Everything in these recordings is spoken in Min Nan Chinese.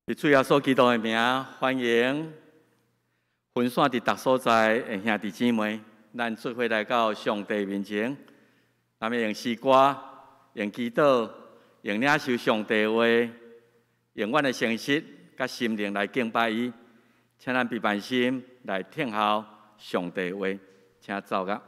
佇主耶穌基督的名，歡迎分散佇逐所在的兄弟姊妹，咱做伙來到上帝面前，咱們用詩歌、用祈禱、用領受上帝話、用阮的誠實佮心靈來敬拜伊。請咱閉慢心來聽候上帝話，請奏樂。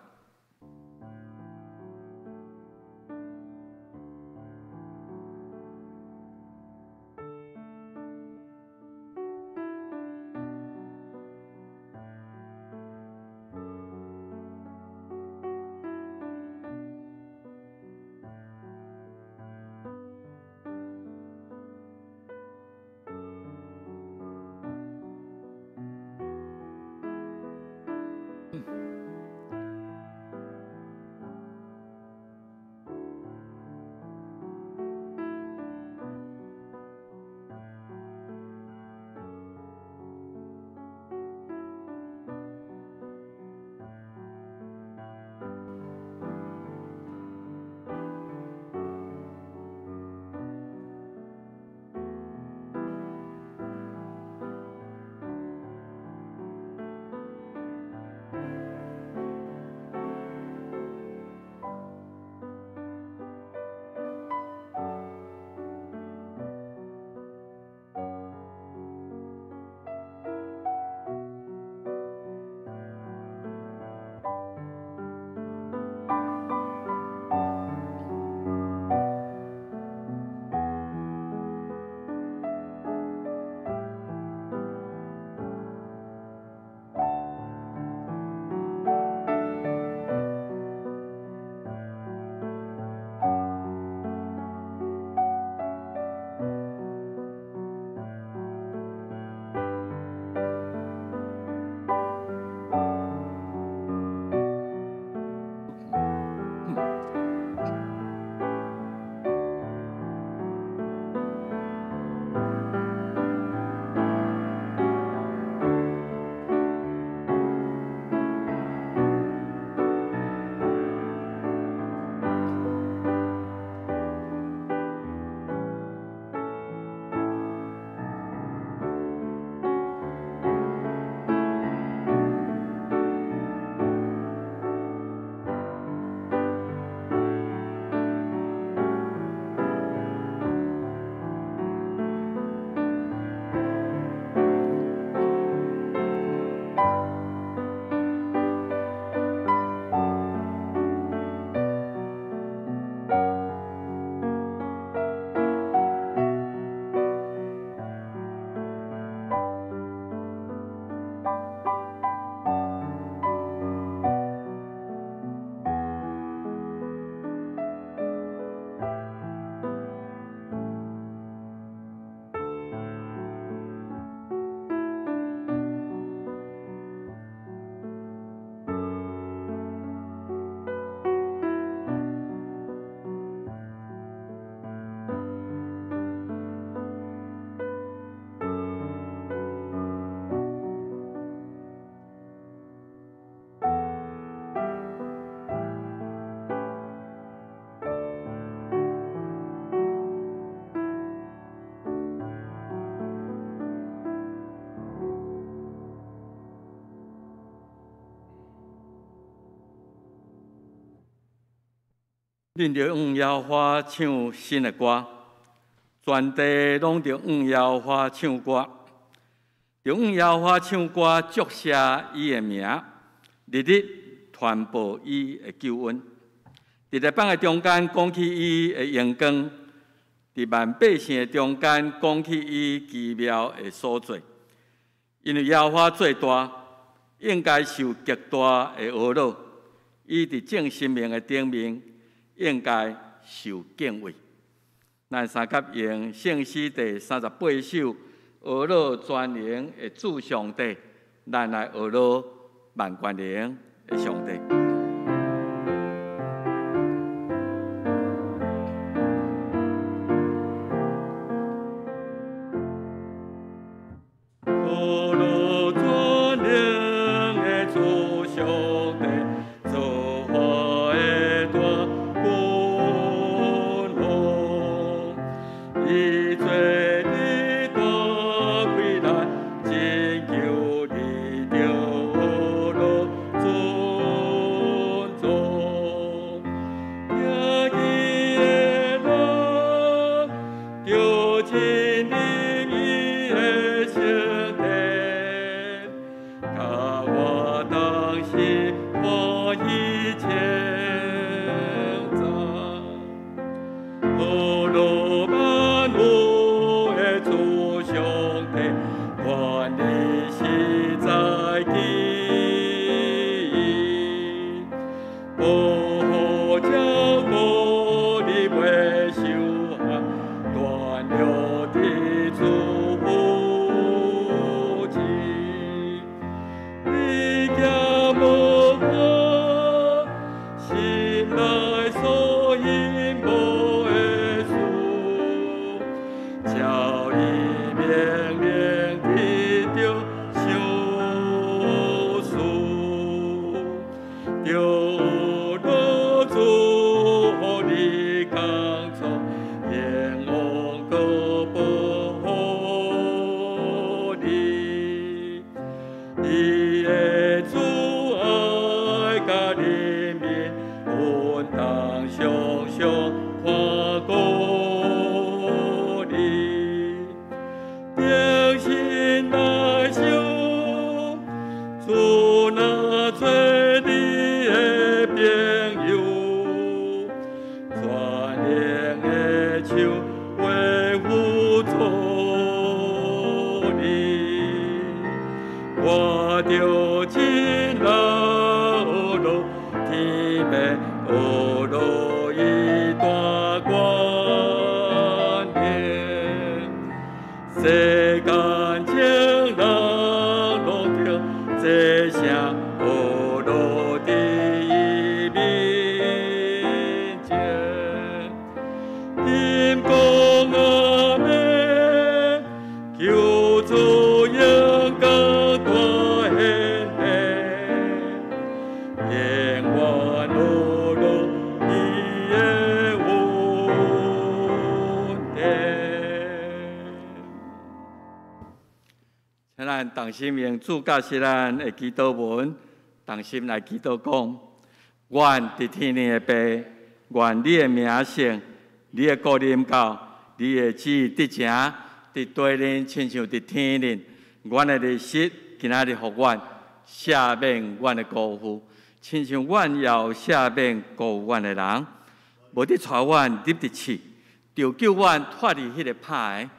恁著向耶和華唱新的歌，全地攏著向耶和華唱歌，著向耶和華唱歌，祝謝伊的名，日日傳報伊的救恩。佇列邦的中間講起伊的榮光，佇萬百姓的中間講起伊奇妙的所作。因為耶和華做大，應該受極大的呵咾。伊佇眾神明的頂面，應該受敬畏。咱三甲用聖詩第38首，呵咾全能的主上帝，咱來呵咾萬權能的上帝。伊做伫大常看顧你，定心來想，主若做你的朋友，全能的手會輔助你，看著真樂樂，天欲學落伊大權能，世間情人攏著這聲學落佇伊面前，金光阿們，求主勇敢大顯現，永遠學落伊的恩典。請咱同心用主教示咱的祈禱文，同心來祈禱講：阮佇天頂的父，願你的名聖，你的國臨到，你的旨意得成，佇地面親像佇天頂。阮的日食今仔日予阮，赦免阮的辜負，親像阮也有赦免辜負阮的人。無得帶阮入佇試，著救阮脫離彼个歹的，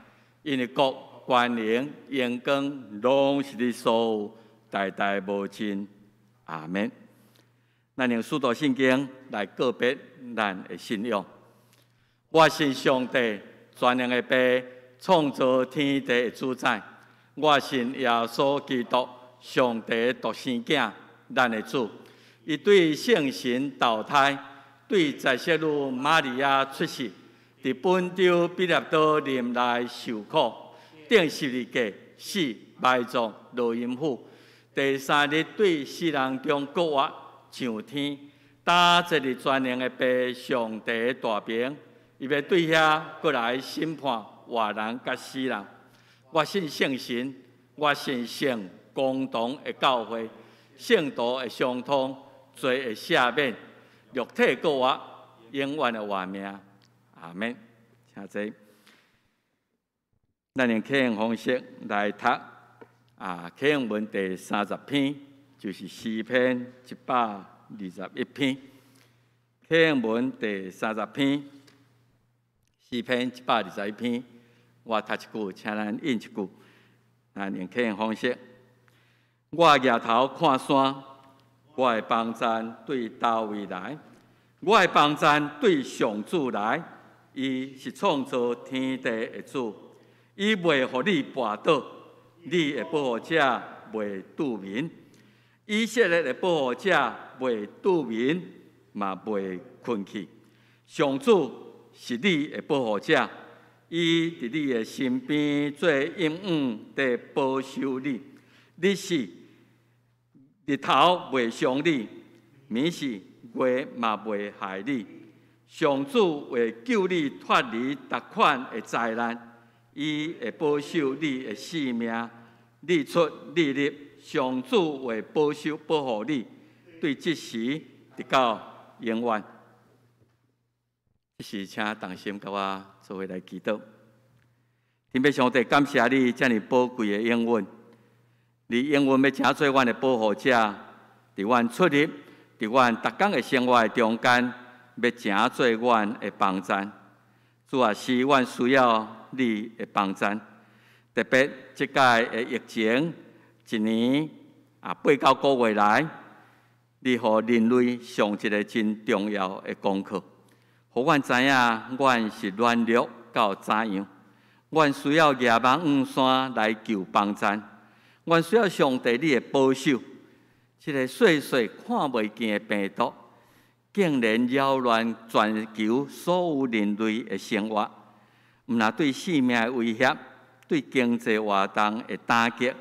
因為國、權能、榮光，攏是你所有，代代無盡。阿們。咱用使徒信經來告別咱的信仰。我信上帝全能的父，創造天地的主宰。我信耶穌基督，上帝的獨生囝，咱的主。伊對聖神投胎，對在聖女瑪利亞出世，佇本丟彼拉多任內受苦，釘十字架死埋葬落陰府。第三日對死人中復活上天，搭坐佇全能的父上帝的大爿，伊欲對遐閣來審判活人佮死人。我信聖神，我信聖公同的教會，聖徒的相通，罪的赦免，肉體復活，永遠的活命。阿們。請坐。咱用啟應方式來讀啟應文第30篇，就是詩篇121篇。啟應文第三十篇，詩篇一百二十一篇，我讀一句，請咱應一句。咱用啟應方式。我舉頭看山，我的幫贊對佗位來？我的幫贊對上主來，伊是創造天地的主，伊袂予你跋倒，你的保護者袂拄眠。以色列的保護者袂拄眠，嘛袂睏去。上主是你的保護者，伊佇你的身邊做永遠地保守你。日時日頭袂傷你，暝時月嘛袂害你。上主會救你脫離逐款的災難，伊會保守你的性命，日出日入，上主會保守保護你，對這時直到永遠。這時請同心佮我做伙來祈禱。天父上帝，感謝你遮爾寶貴的應允，你應允欲成做阮的保護者，佇阮出入，佇阮逐工的生活的中間，欲成做阮的幫贊。主啊，是阮需要你的幫贊。特別這擺的疫情，一年八九個月來，你予人類上一个真重要的功課，予阮知影，阮是軟弱到怎樣，阮需要舉目向山來求幫贊，阮需要上帝你的保守。這个細細看袂見的病毒，竟然擾亂全球所有人類的生活，毋但對性命的威脅，對經濟活動的打擊，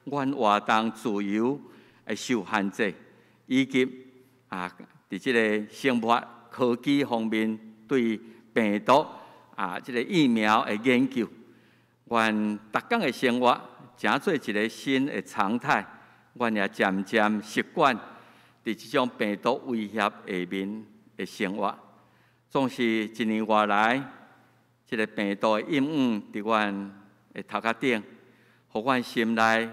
阮活動自由會受限制，以及佇這个生物科技方面對病毒這个疫苗的研究，阮逐工的生活成做一个新的常態，阮也漸漸習慣佇這種病毒威脅下面的生活。總是一年外來，這个病毒的陰影佇阮的頭殼頂，予阮心內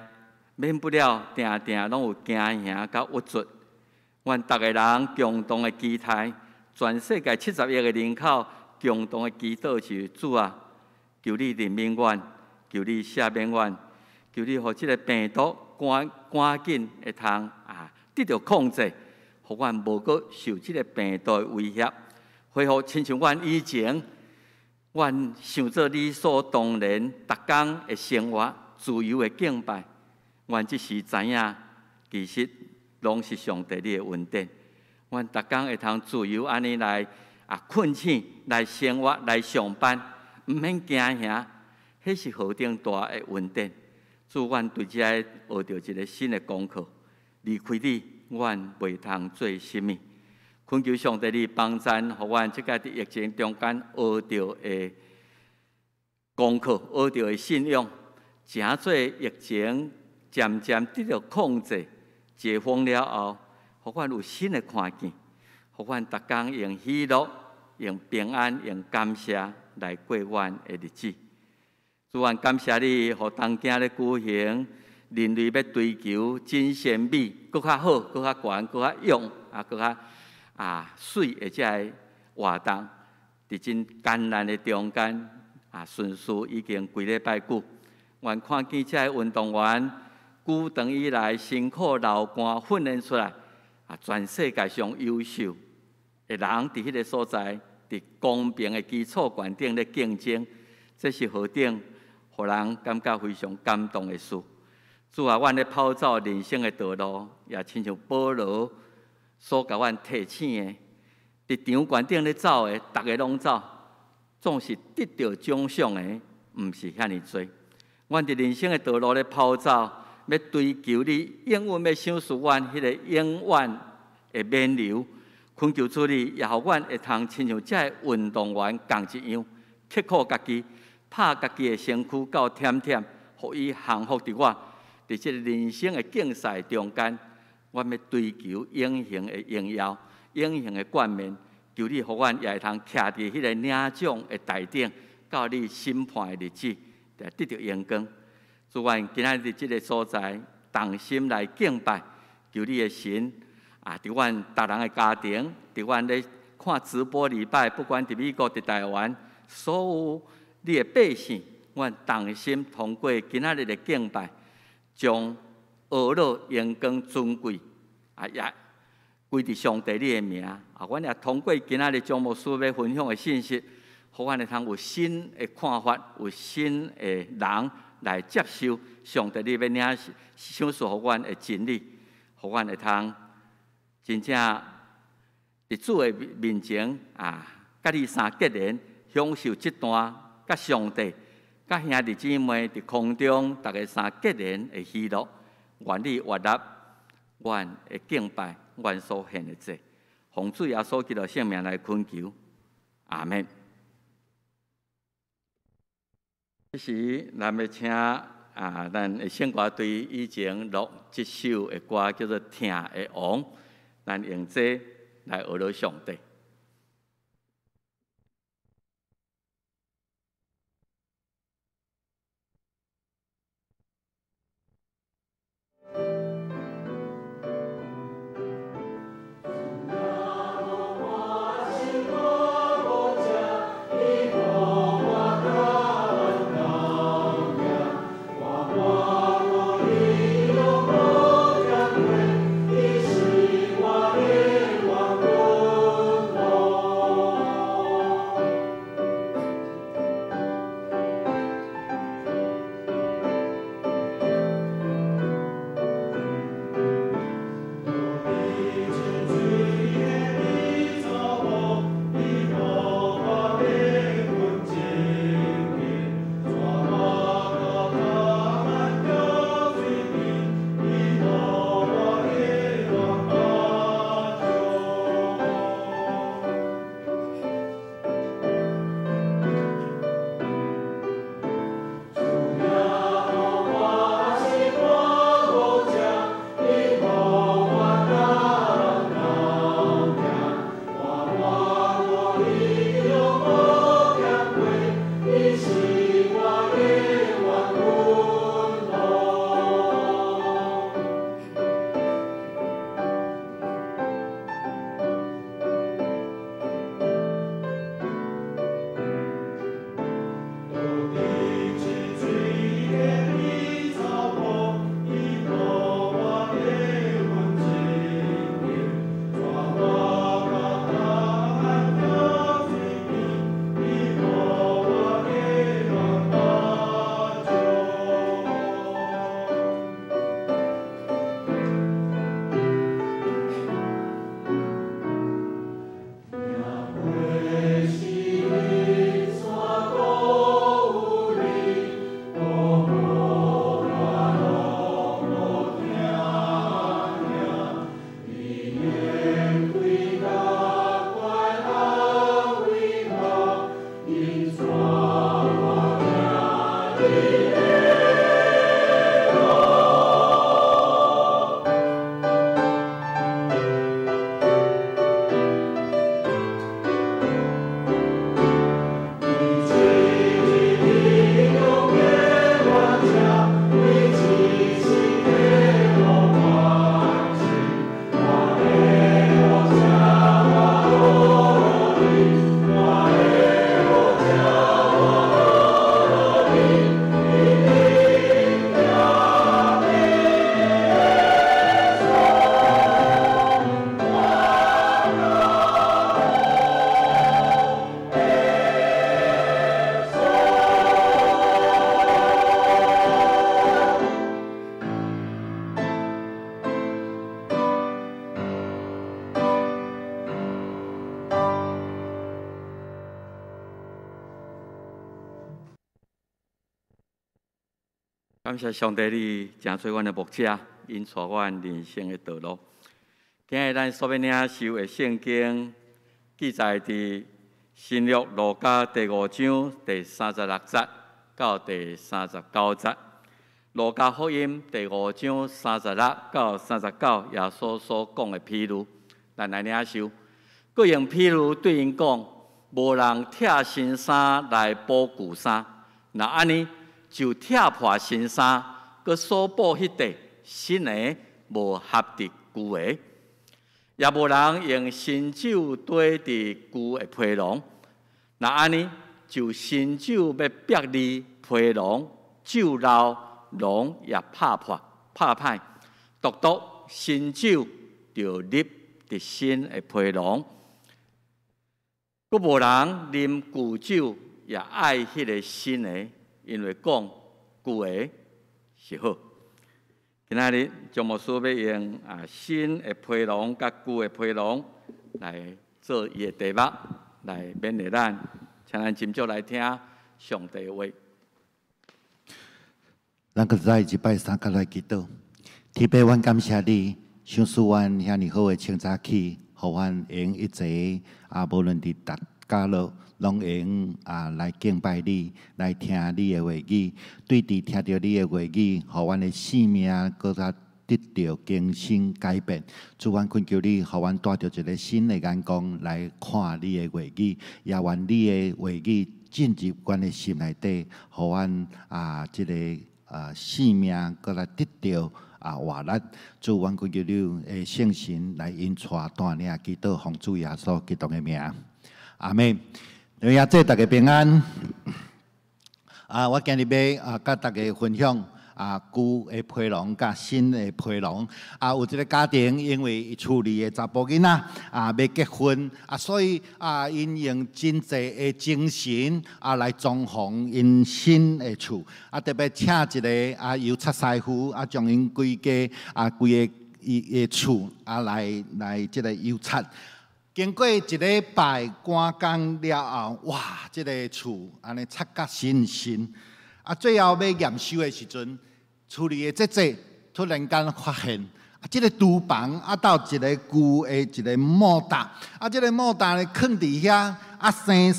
免不了定定攏有驚嚇佮鬱卒。阮逐个人共同的期待，全世界70億的人口共同的祈禱是：主啊，求你憐憫阮，求你赦免阮，求你予這个病毒趕趕緊會通啊得著控制，予阮無閣受這个病毒的威脅，恢復親像阮以前，阮想做理所當然，逐工的生活自由的敬拜。阮這時知影，其實攏是上帝你的恩典。阮逐工會通自由按呢來啊睏醒來生活來上班，毋免驚嚇，彼是何等大的恩典。主，阮對這個學著一个新的功課，離開你，阮袂通做啥物。懇求上帝你幫贊，予阮這个佇疫情中間學著的功課，學著的信仰，誠做疫情漸漸得著控制、解封了後，予阮有新的看見，予阮逐工用喜樂、用平安、用感謝來過阮的日子。主，阮感謝你，予東京咧舉行人類欲追求真善美，閣較好、閣較懸、閣較勇啊，閣較啊媠的這个活動，佇真艱難的中間啊，順序已經幾禮拜久。阮看見這个運動員久長以來辛苦流汗訓練出來，啊，全世界上優秀的人佇彼个所在，佇公平的基礎懸頂咧競爭，這是何等予人感覺非常感動的事。主啊，阮咧跑走人生的道路，也親像保羅所共阮提醒的，佇場館頂咧走的，逐个攏走，總是得著獎賞的，毋是遐爾濟。阮佇人生的道路咧跑走，欲追求你永遠欲賞賜阮彼个永遠的勉勵。懇求主你，也予阮會通親像這个運動員仝一樣，刻苦家己，拍家己的身軀到忝忝，予伊降服佇我。佇這个人生的競賽中間，阮欲追求永恆的榮耀、永恆的冠冕。求你予阮也會通徛佇彼个領獎的台頂，到你審判的日子，得著榮光。主，阮今仔日佇這个所在，同心來敬拜，求你的神啊！佇阮逐人的家庭，佇阮咧看直播禮拜，不管佇美國、佇台灣，所有你的百姓，阮同心通過今仔日的敬拜，將呵咾、榮光、尊貴啊，也歸佇上帝你的名啊！阮也通過今仔日張牧師欲分享的信息，予阮會通有新的看法，有新的人來接受上帝你欲領賞賜予阮的真理，予阮會通真正佇主的面前啊，佮你相結連，享受這段佮上帝、佮兄弟姊妹佇空中逐个相結連的喜樂。願你悅納阮的敬拜，阮所獻的祭，奉主耶穌基督聖名來懇求，阿們。這時，咱欲請啊，咱的聖歌隊以前錄這首的歌叫做《疼的王》，咱用這來呵咾上帝。你是我的王。感謝上帝，你成做阮的牧者，引帶阮人生的道路。今日咱所欲領受的聖經記載佇新約路加第五章第三十六節到第三十九節。路加福音第五章三十六到三十九，耶穌所講的譬喻，咱來領受。閣用譬喻對𪜶講：無人拆新衫來補舊衫，若按呢，就拆破新衫，閣修補彼塊新的無合佇舊的，也無人用新酒綴佇舊的皮囊。若按呢，就新酒欲逼離皮囊，酒漏囊也拍破拍歹，獨獨新酒著入佇新的皮囊。閣無人啉舊酒，也愛彼个新的。因為講舊的是好。今仔日張牧師欲用新的皮囊佮舊的皮囊來做伊的題目，來勉勵咱，請咱斟酌來聽上帝話。咱閣再一擺三角來祈禱，天父，阮感謝你，賞賜阮遐爾好的清早起，予阮會用一齊啊，無論佇逐角落，攏會用啊來敬拜你，來聽你的話語。對佇聽著你的話語，予阮的生命閣較得著更新改變。主，阮懇求你，予阮帶著一个新的眼光來看你的話語，也願你的話語進入阮的心內底，予阮啊這个生命閣來得著活力。主，阮懇求你的聖神來引帶帶領，祈禱奉主耶穌基督的名，阿們。弟兄姊妹，大家平安。我今日欲共大家分享舊的皮囊佮新的皮囊。有一个家庭，因為厝裡的查埔囡仔欲結婚，所以𪜶用真濟的精神來裝潢𪜶新的厝，特別請一个油漆師傅，將𪜶規家規个伊的厝來這个油漆。經過一禮拜趕工了後，哇！這个厝按呢漆甲新新。最後欲驗收的時陣，厝裡的姐姐突然間發現，這个廚房斗一个舊的一个莫打，這个莫打呢囥佇遐，生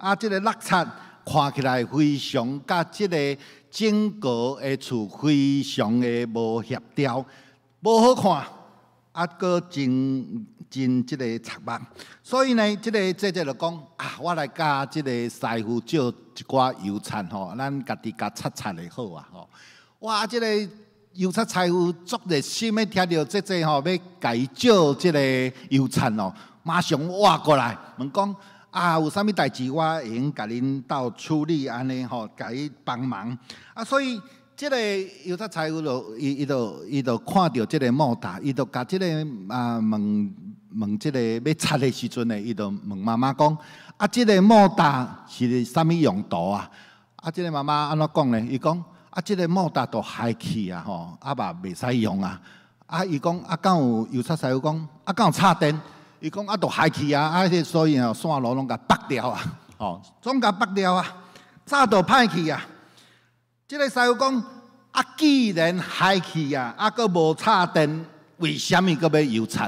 鉎，這个落漆看起來非常佮這个整個的厝非常的無協調，無好看，閣真真這个觸目，所以呢，這个姐姐就講啊，我來佮這个師傅借一寡油漆吼，咱家己共擦擦就好啊吼。哇，這个油漆師傅足熱心的，聽著姐姐吼欲共伊借這个油漆哦，馬上倚過來問講啊，有啥物代誌我會用共恁鬥處理按呢吼，共伊幫忙啊，所以。這个油漆師傅就伊伊就伊就看著這个莫打，伊就共這个問問這个欲拆的時陣呢，伊就問媽媽講：啊，這个莫打是啥物用途啊？啊，這个媽媽按怎講呢？伊講：啊，這个莫打都害去啊吼，啊嘛袂使用啊。啊，伊講啊，敢有油漆師傅講啊，敢有插電？伊講啊，都害去啊，啊，所以吼線路攏共縛掉啊，吼，總共縛掉啊，早就歹去啊。這个師傅講：啊，既然害去啊，啊，閣無插電，為啥物閣欲油漆？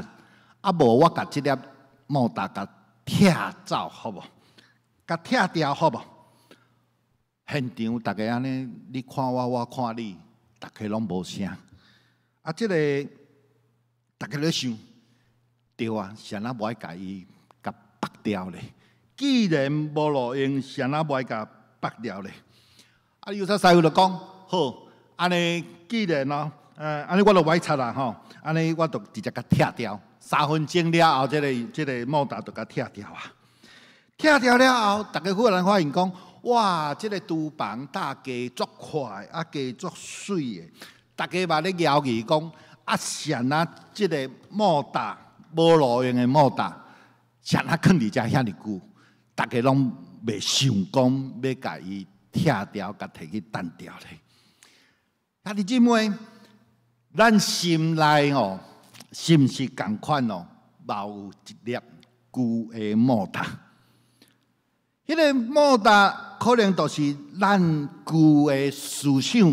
啊，無我共這粒莫打共拆走好無？共拆掉好無？現場逐家按呢，你看我，我看你，逐家攏無聲。啊，這个逐家咧想，對啊，啥人無愛共伊共縛掉咧？既然無路用，啥人無愛共縛掉咧？啊！油漆師傅就講：好，按呢既然哦，按呢我就無愛拆啦吼，按呢我就直接共拆掉。3分鐘了後，這个這个莫打就共拆掉啊。拆掉了後，逐家忽然發現講：哇！這个廚房搭加足快，啊加足媠的。逐家嘛咧枵疑講：啊，啥若這个莫打無路用的莫打，啥若囥佇遮遐爾久？逐家攏袂想講欲共伊拆掉，共提去擲掉咧。兄弟姊妹，咱心內哦，是毋是仝款哦？嘛有一粒舊的莫打。彼个莫打可能就是咱舊的思想，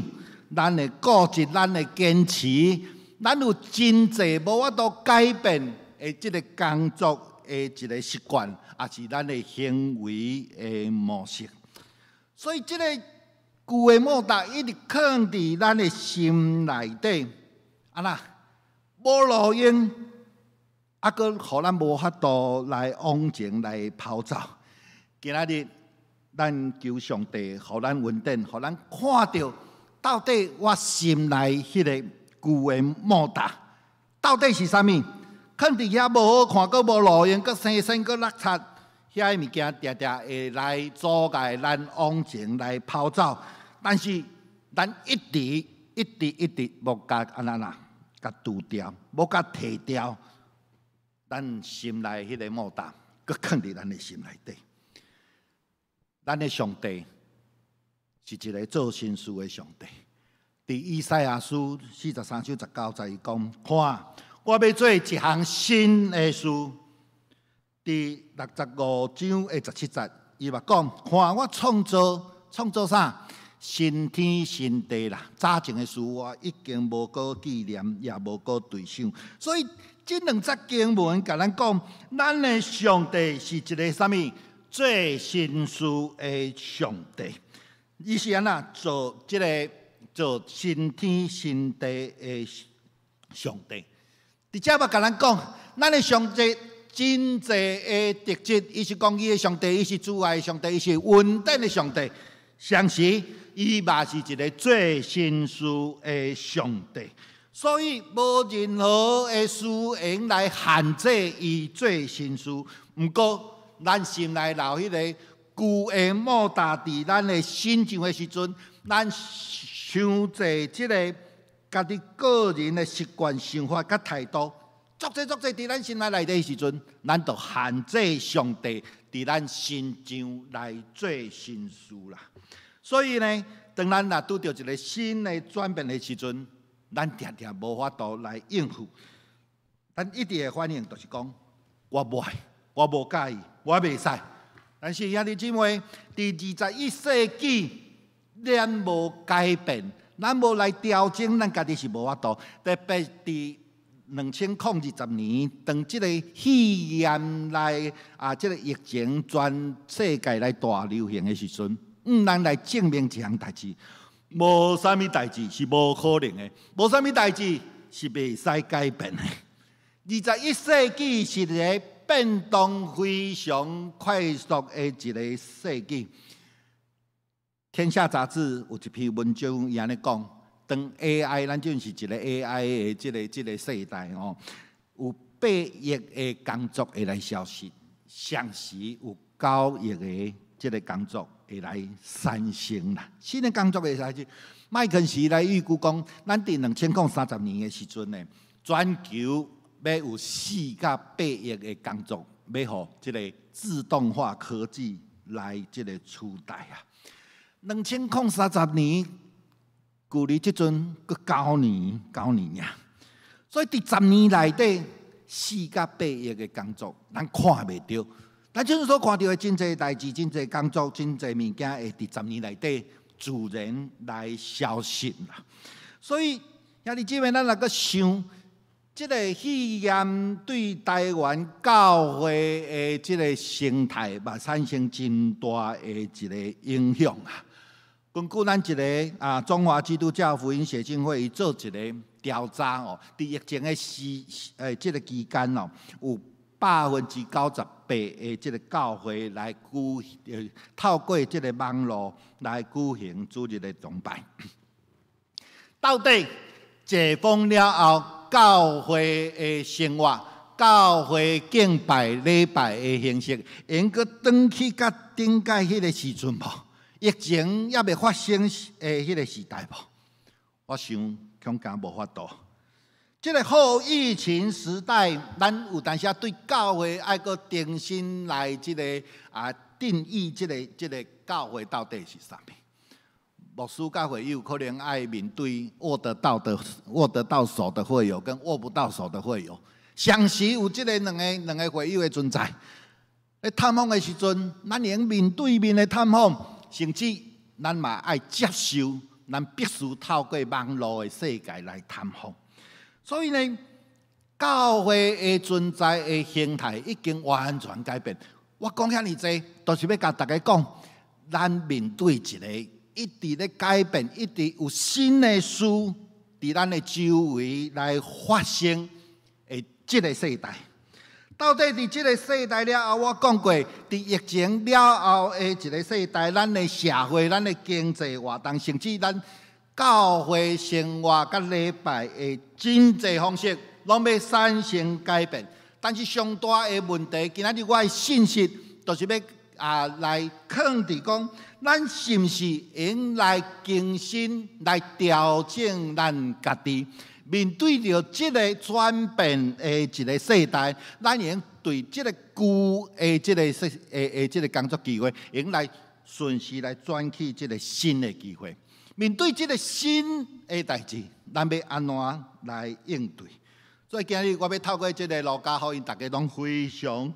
咱的固執，咱的堅持，咱有真濟無法度改變的這个工作的一个習慣，抑是咱的行為的模式。所以，這个舊的牡蠣一直囥佇咱的心內底，啊若無路用，啊，閣予咱無法度來往前來跑走。今仔日，咱求上帝，予咱恩典，予咱看著到底我心內彼个舊的牡蠣到底是啥物？囥佇遐無好看，閣無路用，閣生銹，閣落漆，遐个物件定定會來阻礙咱往前來跑走。但是咱一直一直一直無共按怎啦，共除掉，無共提掉，咱心內彼个牡蠣，閣囥佇咱的心內底。咱的上帝是一个做新事的上帝。佇以賽亞書43章19節，伊講：看，我欲做一項新的事。佇65章的17節，伊嘛講：看，我創造創造啥？新天新地啦！早前的事我已經無閣紀念，也無閣追想。所以，這兩節經文共咱講，咱的上帝是一个啥物？做新事的上帝。伊是按怎做這个做新天新地的上帝？佇遮嘛共咱講，咱的上帝真濟的特質，伊是公義的上帝，伊是慈愛的上帝，伊是恩典的上帝。同時，伊嘛是一个做新事的上帝，所以無任何的事會用來限制伊做新事。毋過，咱心內留彼个舊的牡蠣佇咱的身上的時陣，咱傷濟這个家己個人的習慣、想法佮態度，足濟足濟佇咱心內內底的時陣，咱就限制上帝佇咱身上來做新事啦。所以呢，當咱若拄著一个新的轉變的時陣，咱定定無法度來應付。咱一直的反應就是講，我無愛，我無佮意，我袂使。但是兄弟姊妹，佇21世紀，咱無改變，咱無來調整，咱家己是無法度。特別佇2020年，當這个肺炎來啊，這个疫情全世界來大流行的時陣，咱來證明一項代誌，無啥物代誌是無可能的，無啥物代誌是袂使改變的。21世紀是一个變動非常快速的一个世紀。天下雜誌有一篇文章，伊按呢講：當 AI，咱這是一个 AI 的這个世代哦，有8億个工作會來消失，同時有9億个這个工作會來產生啦。新的工作會來就麥肯錫來預估講，咱佇2030年的時陣呢，全球欲有4到8億个工作，欲予這个自動化科技來這个取代啊。2030年，距離這陣閣九年，九年啊。所以佇10年內底，4到8億个工作，咱看袂著。咱這陣所看著的真濟代誌、真濟工作、真濟物件，會佇十年內底自然來消失啦。所以，兄弟姊妹，咱若閣想，這个肺炎對台灣教會的這个生態，嘛產生真大的一个影響啊。根據咱一个啊中華基督教福音協進會伊做一個調查哦，佇疫情的時這个期間哦，有98% 的這个教會來舉透過這个網路來舉行主日的崇拜。到底解封了後，教會的生活、教會敬拜禮拜的形式，會閣轉去佮頂擺彼个時陣無？疫情猶未發生的彼个時代無？我想恐驚無法度。這个後疫情時代，咱有當時對教會愛閣重新來這个定義，這个教會到底是啥物？牧師佮會友可能愛面對握得到的、握得到手的會友，跟握不到手的會友，同時有這个兩個會友的存在。咧探訪的時陣，咱會用面對面的探訪，甚至咱嘛愛接受咱必須透過網路的世界來探訪。所以呢，教會的存在的形態已經完全改變。我講遐爾濟，都是欲共大家講，咱面對一个一直咧改變，一直有新的事佇咱的周圍來發生的這个世代。到底佇這个世代了後，我講過，佇疫情了後的一个世代，咱的社會、咱的經濟活動，甚至咱教會生活佮禮拜的真濟方式，攏欲產生改變。但是上大的問題，今仔日我的信息，就是欲來囥佇講，咱是毋是會來更新、來調整咱家己？面對著這个轉變的一个世代，咱會對這个舊的這个世的的這个工作機會，會來順勢來轉去這个新的機會。面對這个新的代誌，咱欲按怎來應對？所以今日我欲透過這个路加福音，大家攏非常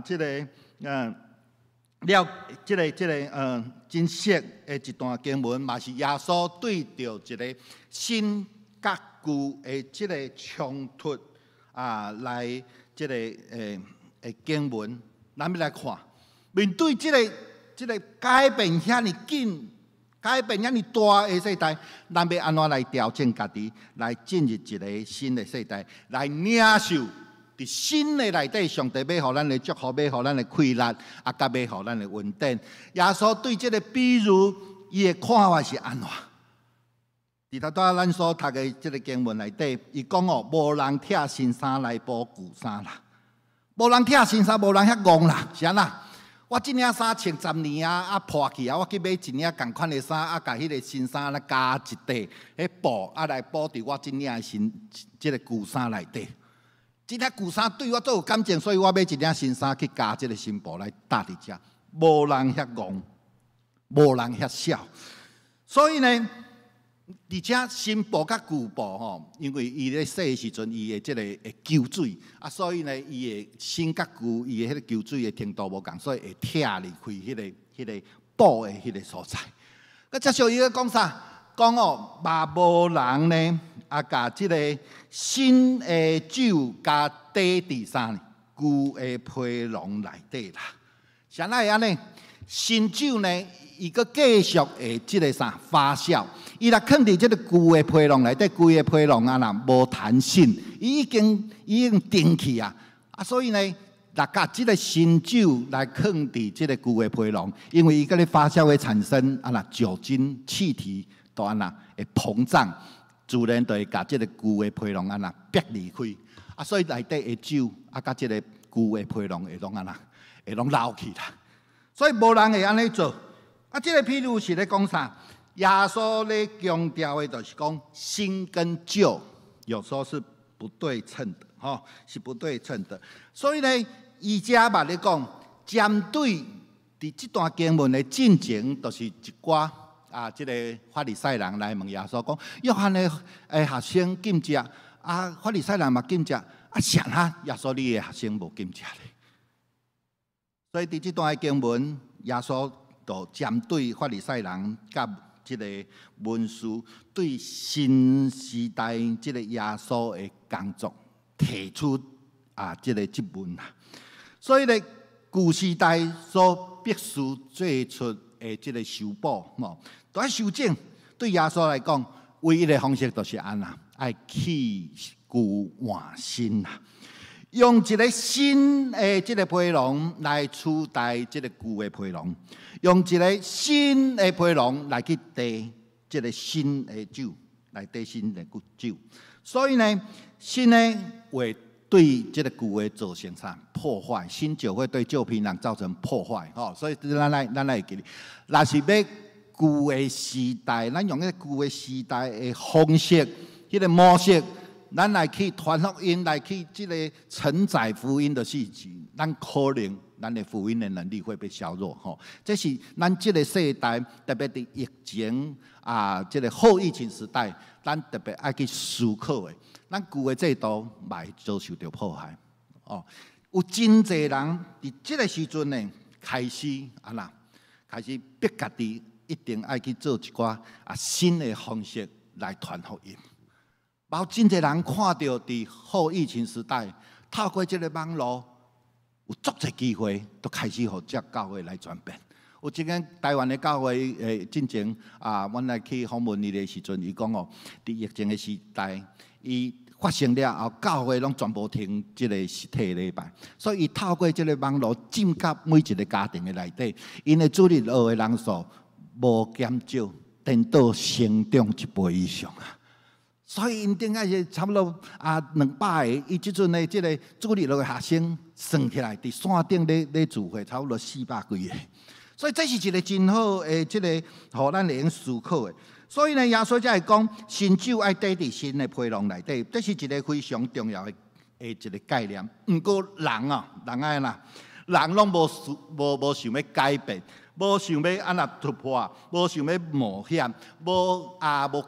這个了，這个真熟的一段經文，嘛是耶穌對著一个新佮舊的這个衝突來這个經文，咱欲來看，面對這个改變遐爾緊、改變遐爾大的世代，咱欲按怎來調整家己，來進入一个新的世代，來領受佇新的內底，上帝欲予咱的祝福，欲予咱的氣力，佮欲予咱的恩典。耶穌對這个比喻，伊的看法是按怎？佇頭拄仔咱所讀的這个經文內底，伊講哦，無人拆新衫來補舊衫啦，無人拆新衫，無人遐戇啦，是按怎？我這領衫穿10年啊，破去啊，我去買一領仝款的衫，共彼个新衫來加一塊，彼布來補佇我這領新這个舊衫內底。這領舊衫對我足有感情，所以我買一領新衫去加這个新布來搭佇遮。無人遐戇，無人遐痟，所以呢，而且新布佮舊布吼，因為伊咧洗的時陣，伊的這个會搝水，所以呢，伊的新佮舊，伊的彼个搝水的程度無仝，所以會拆離開彼个布的彼个所在。閣接續伊咧講啥？講哦，嘛無人呢，共這个新的酒加貯佇啥呢？舊的皮囊內底啦。啥會按呢？新酒呢，伊閣繼續會這个啥發酵？伊若囥佇這个舊的皮囊內底，舊的皮囊若無彈性，伊已經定去啊！所以呢，若共這个新酒來囥佇這个舊的皮囊，因為伊閣咧發酵會產生若酒精氣體，都按怎會膨脹，自然就會共這个舊的皮囊按怎逼離開。所以內底的酒佮這个舊的皮囊會攏按怎會攏流去啦。所以無人會按呢做。這个譬喻是咧講啥？耶穌咧強調的，就是講新跟舊有時候是不對稱的，吼，是不對稱的。所以呢，伊遮嘛咧講，針對佇這段經文的進前，就是一寡這个法利賽人來問耶穌講，約翰的學生禁食，法利賽人嘛禁食，啥物耶穌你的學生無禁食咧？所以佇這段的經文，耶穌就針對法利賽人佮這个文士對新時代這个耶穌的工作提出這个質問啦。所以咧，舊時代所必須做出的這个修補，吼，都愛修整。對耶穌來講，唯一的方式就是按怎，愛去舊換新啦。用一个新的這个皮囊來取代這个舊的皮囊，用一个新的皮囊來去貯這个新的酒，來貯新的酒。所以呢，新的會對這个舊的造成啥破壞？新酒會對舊皮囊造成破壞，吼。所以咱來會記得，若是欲舊的時代，咱用彼个舊的時代的方式，彼个模式，咱來去傳福音，來去這个承載福音的事情，咱可能咱的福音的能力會被削弱，吼。這是咱這个世代，特別佇疫情這个後疫情時代，咱特別愛去思考的。咱舊的制度嘛會遭受著破壞，哦。有真濟人佇這个時陣呢，開始按怎，開始逼家己，一定愛去做一寡新的方式來傳福音。包真濟人看著佇後疫情時代，透過這個網路，有足濟機會，都開始予這教會來轉變。有一間台灣的教會進前啊，阮來去訪問伊的時陣，伊講哦，佇疫情的時代，伊發生了後，教會攏全部停這個實體禮拜，所以伊透過這個網路進到每一個家庭的內底，𪜶的主日學的人數無減少，顛倒成長一倍以上啊！所以𪜶頂下是差不多200個，伊這陣的這個主日學的學生算起來，佇線頂咧聚會，差不多400幾個。所以這是一個真好的這個，予咱會用思考的。所以呢，耶穌才會講新酒愛綴佇新的皮囊內底，這是一個非常重要的一個概念。毋過人啊，人愛啦，人攏無想欲改變，無想欲按怎突破，無想欲冒險，無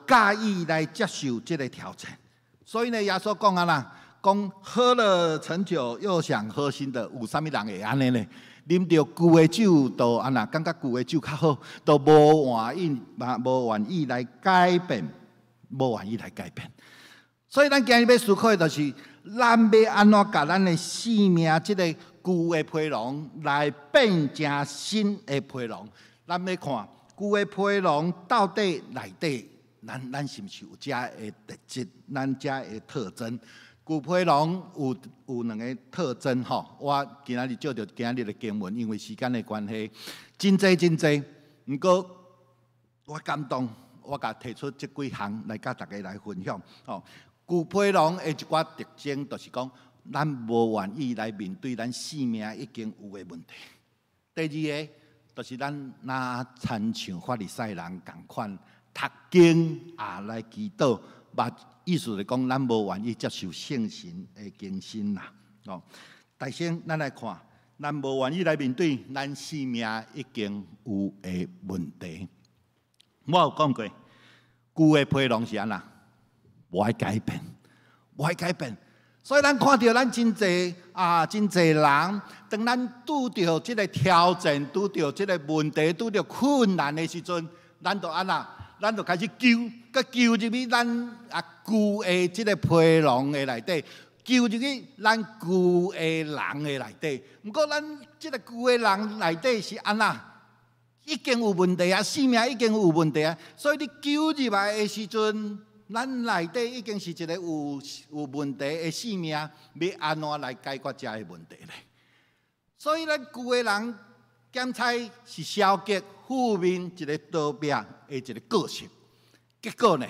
佮意來接受這個挑戰。所以呢，耶穌講啊啦，講喝了陳酒又想喝新的，有啥物人會按呢呢？啉著舊的酒，就按怎感覺舊的酒較好，都無願意來改變，無願意來改變。所以咱今日欲思考的就是，咱欲按怎共咱的生命這個舊的皮囊來變成新的皮囊？咱欲看舊的皮囊到底內底，咱是毋是有這的特質？咱這的特徵？舊皮囊有兩個特徵吼，我今仔日借著今仔日的經文，因為時間的關係，真濟真濟。毋過我感動，我共提出這幾項來佮大家來分享。吼，舊皮囊的一寡特徵，就是講咱無願意來面對咱生命已經有的問題。第二个，就是咱若親像法利賽人仝款，讀經來祈禱，意思是講，咱無願意接受聖神的更新啦。哦，首先咱來看，咱無願意來面對咱生命已經有的問題。我有講過，舊的皮囊是按怎？無愛改變，無愛改變。所以咱看著咱真濟真濟人，當咱拄著這個挑戰、拄著這個問題、拄著困難的時陣，咱就按怎？咱就開始勼，閣勼入去咱舊的這個皮囊的內底，勼入去咱舊的人的內底。毋過咱這個舊的人內底是按怎？已經有問題啊，生命已經有問題啊。所以你勼入來的時陣，咱內底已經是一個有問題的生命，欲按怎來解決這个問題咧？所以咱舊的人檢採是消極、負面一個逃避的一個個性。結果呢，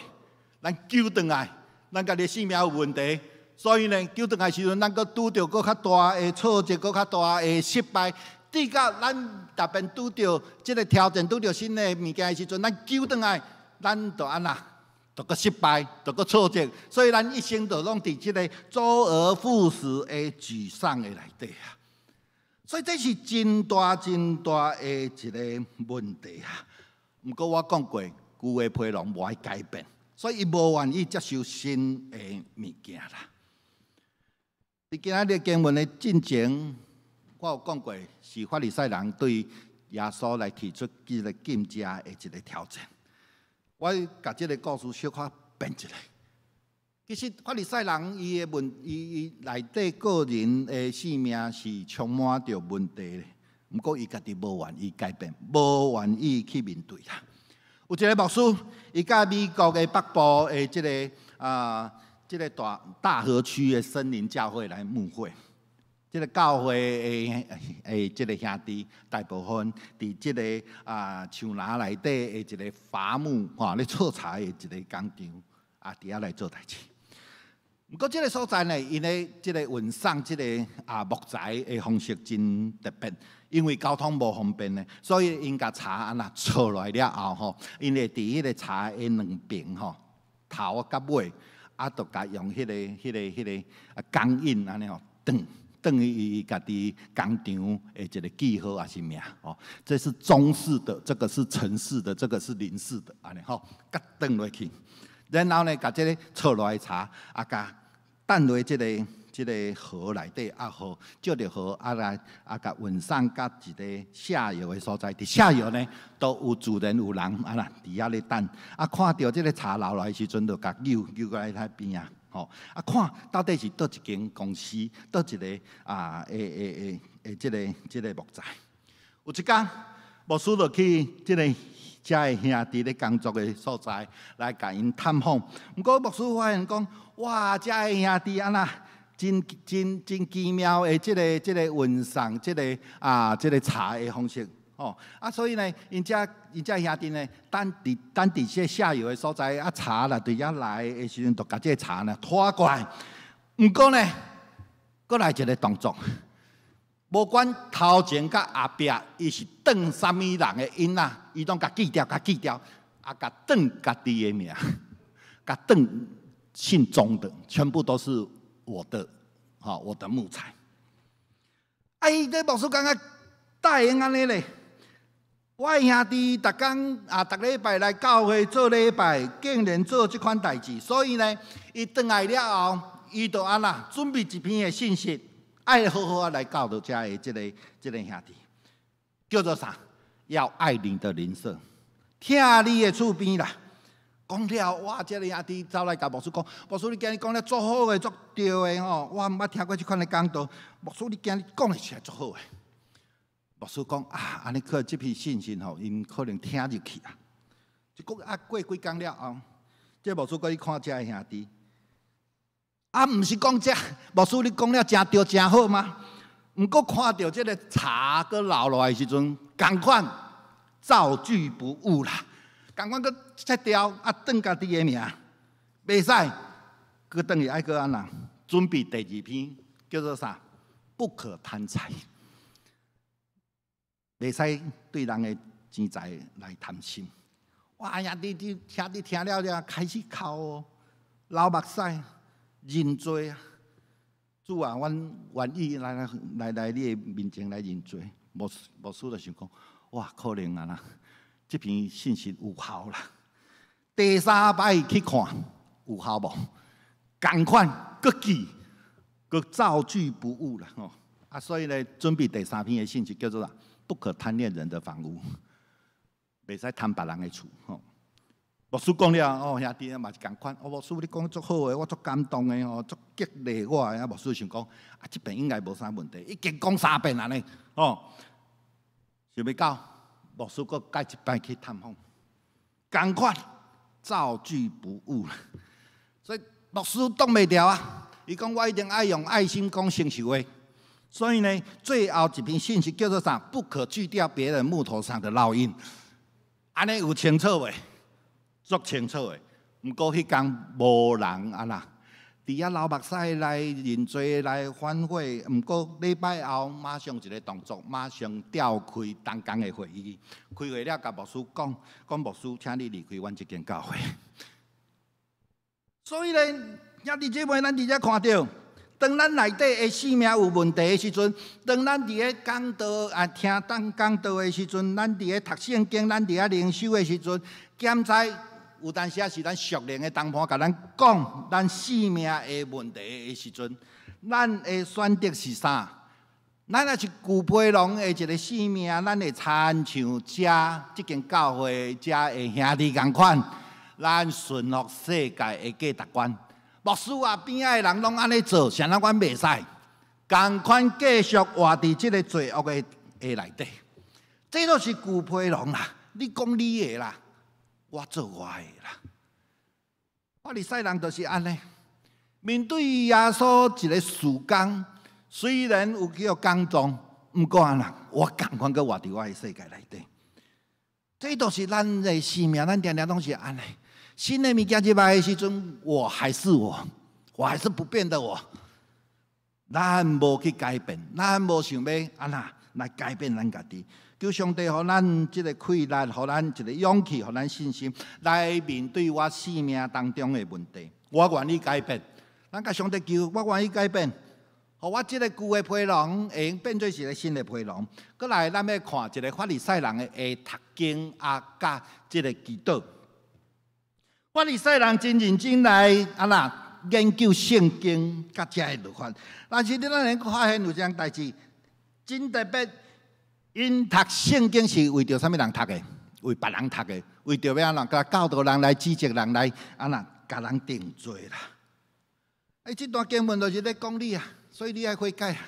咱勼轉來，咱家己生命有問題，所以呢，勼轉來時陣，咱閣拄著閣較大的挫折，閣較大的失敗，直到咱特別拄著這個挑戰，拄著新的物件的時陣，咱勼轉來，咱就按怎？就閣失敗，就閣挫折，所以咱一生就攏佇這個周而復始的沮喪的內底啊。所以這是真大真大的一個問題啊。毋過我講過，舊的皮囊無愛改變，所以伊無願意接受新的物件啦。佇今仔日經文的進前，我有講過，是法利賽人對耶穌來提出這個禁食的一個挑戰。我共這個故事小可變一下。其實法利賽人伊的問，伊內底個人的生命是充滿著問題的，毋過伊家己無願意改變，無願意去面對啦。有一個牧師，伊佮美國的北部的這個大河區的森林教會來牧會。這個教會的這個兄弟，大部分佇這個樹林內底的一個伐木吼咧採柴的一個工廠佇遐來做代誌。毋過這個所在呢，𪜶的這個運送這個木材的方式真特別，因為交通無方便呢，所以𪜶共柴按怎採落來了後吼，𪜶會佇彼個柴的兩邊吼，頭佮尾，就共用彼個鋼印按呢吼，斷斷伊家己工廠的一個記號抑是名吼，這是中式的，這個是陳式的，這個是林氏的，按呢吼，共斷落去，然後呢，共這個採落來柴，共等落這個這个河內底啊，河借著河啊來啊，共運送到一个下游的所在。佇下游呢，都有自然有人啊啦，佇遐咧等。啊，看著這个柴流來的時陣，就共搝搝過來彼邊啊，吼！啊，看到底是佗一間公司，佗一个啊，會會會會這个這个木材。有一工，牧師就去這个遮的兄弟咧工作的所在來共𪜶探訪。毋過牧師發現講，哇！遮的兄弟按怎真真真奇妙的這个這个運送這个啊這个柴的方式，吼！啊，所以呢，𪜶遮𪜶遮兄弟呢，等佇等佇這下游的所在，啊，柴啦對遐來的時陣，就共這个柴呢拖過來。毋過呢，閣來一个動作。無管頭前佮後壁，伊是斷啥物人的音仔，伊攏共記掉，共記掉，啊，共斷家己的名，共斷姓鍾的，全部都是我的，吼，我的木材。啊，伊這牧師感覺答應按呢咧，我的兄弟逐工啊，逐禮拜來教會做禮拜，竟然做這款代誌，所以呢，伊轉來了後，伊就按怎準備一篇的信息。愛好好啊來教導遮的這个這个兄弟，叫做啥？要愛你的鄰舍，疼你的厝邊啦。講了，哇！這个兄弟走來共牧師講，牧師你今日講了足好的，足對的吼，我毋捌聽過這款的講道。牧師你今日講的實在足好的。牧師講啊，按呢可這篇信息吼，𪜶可能聽入去啊。就講啊，過幾工了後，這牧師閣去看遮的兄弟。啊，毋是講這牧師你講了誠對誠好嗎？毋過看著這个柴閣流落來的時陣，仝款造句不誤啦，仝款閣切掉啊，斷家己的名，袂使，閣轉去愛閣按怎？準備第二篇叫做啥？不可貪財，袂使對人的錢財來貪心。哇呀，你你聽你聽了了，開始哭哦，流目屎。認罪啊！主啊，阮願意來來來來你的面前來認罪。牧牧師就想講，哇，可能啊啦，這篇信息有效啦。第三擺去看有效無？仝款，閣記，閣造句不誤啦吼。啊，所以呢，準備第三篇的信息叫做啥？不可貪戀人的房屋，袂使貪別人的厝吼。牧師講了，哦，兄弟嘛是仝款。哦，牧師你講足好的，我足感動的吼，足激勵我的。啊，牧師想講，啊，這遍應該無啥問題，已經講三遍了呢，哦，想欲到，牧師閣再一擺去探訪，仝款造句不誤。所以牧師擋袂牢啊，伊講我一定愛用愛心講誠實話。所以呢，最後一篇信息叫做啥？不可鋸掉別人木頭上的烙印。按呢有清楚袂？足清楚的，毋過彼工無人按怎，佇遐流目屎來認罪來反悔。毋過禮拜後馬上一个動作，馬上召開同工的會議。開會了，共牧師講，講牧師，請你離開阮這間教會。所以呢，兄弟姊妹，咱佇遮看著，當咱內底的生命有問題的時陣，當咱佇咧講道啊聽當講道的時陣，咱佇咧讀聖經，咱佇遐靈修的時陣，檢查有當時是咱屬靈的同伴共咱講咱生命的問題的時陣，咱的選擇是啥？咱若是舊皮囊的一个生命，咱會親像遮這間教會遮的兄弟仝款，咱順服世界的價值觀。牧師啊，邊仔的人攏按呢做，啥人阮袂使？仝款繼續活佇這个罪惡的的內底，這都是舊皮囊啦。你講你的啦，我做我的啦。法利賽人就是按呢，面對耶穌一个事工，雖然有去予感動，毋過按怎，我仝款閣活佇我的世界內底。這都是咱的生命，咱定定攏是按呢。新的物件入來的時陣，我還是我，我還是不變的我。咱無去改變，咱無想欲按怎來改變咱家己。求上帝予咱這个氣力，予咱一个勇氣，予咱信心，來面對我生命當中的問題。我願意改變，咱共上帝求，我願意改變，予我這个舊的皮囊會用變做一个新的皮囊。閣來，咱欲看一个法利賽人的會讀經啊，佮這个祈禱。法利賽人真認真來按怎研究聖經，佮遮會落款。但是你咱會發現有一項代誌真特別，𪜶讀聖經是為著啥物人讀的？為別人讀的，為著欲按怎？共教導人來指責人來，按怎共人定罪啦？欸，這段經文就是咧講你啊，所以你愛悔改啊。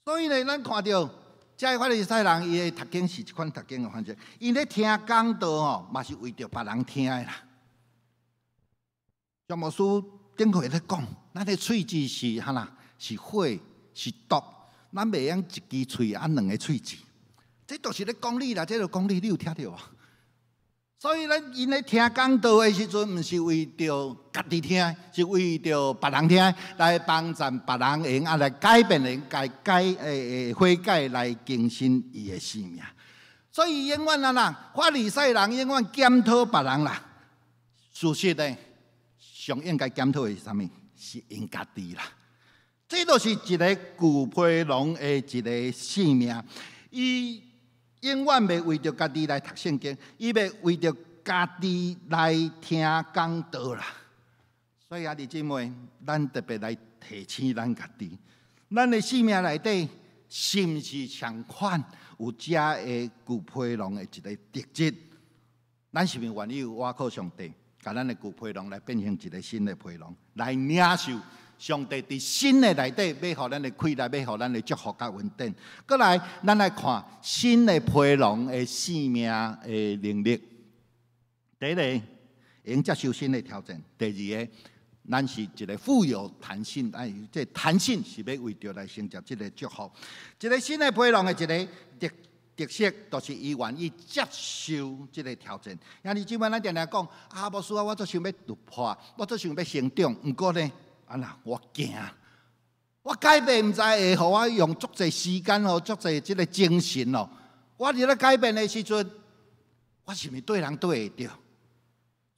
所以呢，咱看著這个法利賽人，伊的讀經是這款讀經的方式，𪜶咧聽講道吼，嘛是為著別人聽的啦。張牧師頂個月咧講，咱的喙舌是按怎？是火，是毒，咱袂用一支喙按兩个喙舌。這就是咧講你啦，這就講你，你有聽著無？所以咱𪜶咧聽講道的時陣，毋是為著家己聽，是為著別人聽，來幫助別人會用啊來改變，會改改欸悔改來更新伊的生命。所以永遠按怎，法利賽人永遠檢討別人啦。事實呢，上應該檢討的是啥物？是𪜶家己啦。這就是一个舊皮囊的一个生命，伊永遠袂為著家己來讀聖經，伊袂為著家己來聽講道啦。所以兄弟姊妹，咱特別來提醒咱家己，咱的生命內底是毋是仝款有這个舊皮囊的一个特質？咱是毋是願意倚靠上帝，共咱的舊皮囊來變成一个新的皮囊，來領受上帝佇新的內底，欲予咱的氣力，欲予咱的祝福佮恩典。閣來，咱來看新的皮囊的生命的能力。第一个，會接受新的挑戰；第二个，咱是一个富有彈性，哎，這彈性是欲為著來承接這个祝福。一个新的皮囊的一个特色，就是伊願意接受這个挑戰。兄弟姊妹，咱定定講啊，牧師啊，我足想欲突破，我足想欲成長，毋過呢，按怎，我驚，我改變毋知會予我用足濟時間予足濟這个精神哦。我佇咧改變的時陣，我是毋是對人對會著？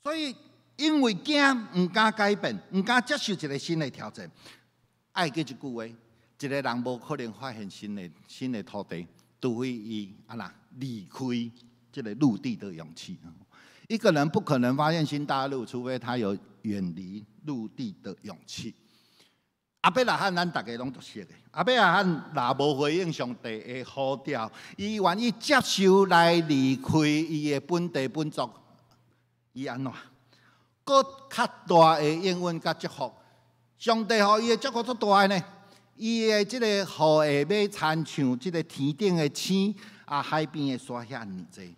所以因為驚，毋敢改變，毋敢接受一个新的挑戰。愛記一句話：一个人無可能發現新的土地，除非伊按怎離開這个陸地的勇氣。一個人不可能發現新大陸，除非他有遠離陸地的勇氣。亞伯拉罕，咱逐家攏足熟的。亞伯拉罕若無回應上帝的呼召，伊願意接受來離開伊的本地本族，伊按怎？閣較大的應允佮祝福，上帝予伊的祝福足大的呢。伊的這个後裔欲親像這个天頂的星，啊海邊的沙遐爾濟。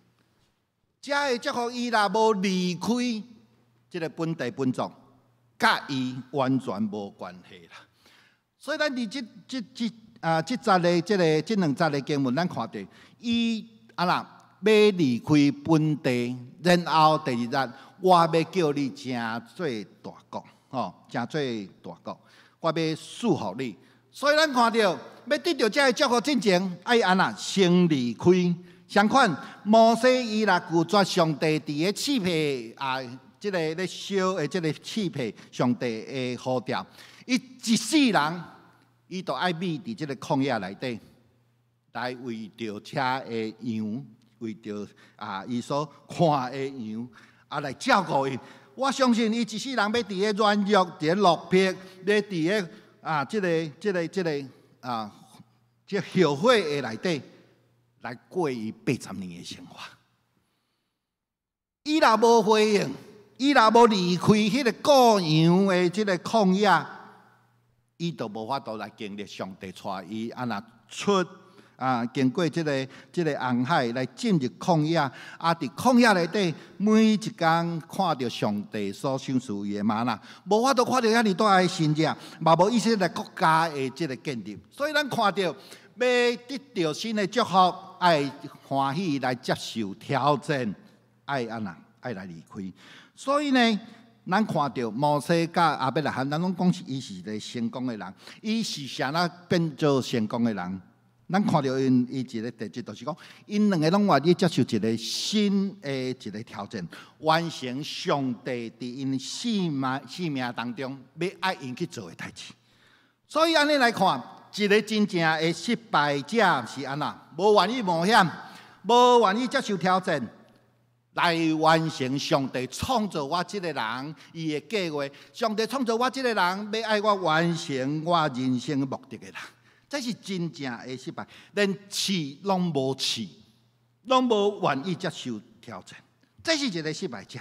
這个祝福伊若無離開這个本地本族，佮伊完全無關係啦。所以咱佇這這這啊這節的這个這兩節的經文，咱看著伊按怎欲離開本地，然後第二節，我欲叫你成做大國，吼，成做大國，我欲賜福你。所以咱看著欲得著這个祝福進前，愛按怎先離開。相款，摩西伊若拒絕上帝佇个刺皮啊，這个咧燒的這个刺皮，上帝的呼召，伊一世人，伊都愛覕佇這个曠野內底，來為著車的羊，為著啊伊所看的羊，啊來照顧𪜶。我相信伊一世人欲佇个軟弱，佇个落魄，欲佇个啊這个這个這个啊這後悔的內底，來過伊80年的生活。伊若無回應，伊若無離開彼个顧羊的這个曠野，伊就無法度來經歷上帝帶伊按怎出啊，經過這个這个紅海來進入曠野，啊，佇曠野內底每一工看著上帝所賞賜伊的嗎哪，無法度看著遐爾大的神跡，嘛無以色列國家的這个建立。所以咱看著欲得著新的祝福，愛歡喜來接受挑戰，愛按怎愛來離開。所以呢，咱看著摩西佮亞伯拉罕，咱攏講是伊是一个成功的人，伊是啥物變做成功的人？咱看著𪜶伊一个特質，就是講，𪜶兩个攏願意接受一个新的一个挑戰，完成上帝佇𪜶生命當中欲愛𪜶去做的代誌。所以按呢來看，一个真正的失敗者是按怎？無願意冒險，無願意接受挑戰，來完成上帝創造我這个人伊的計劃。上帝創造我這个人，欲愛我完成我人生目的的人，這是真正的失敗，連試攏無試，攏無願意接受挑戰，這是一个失敗者。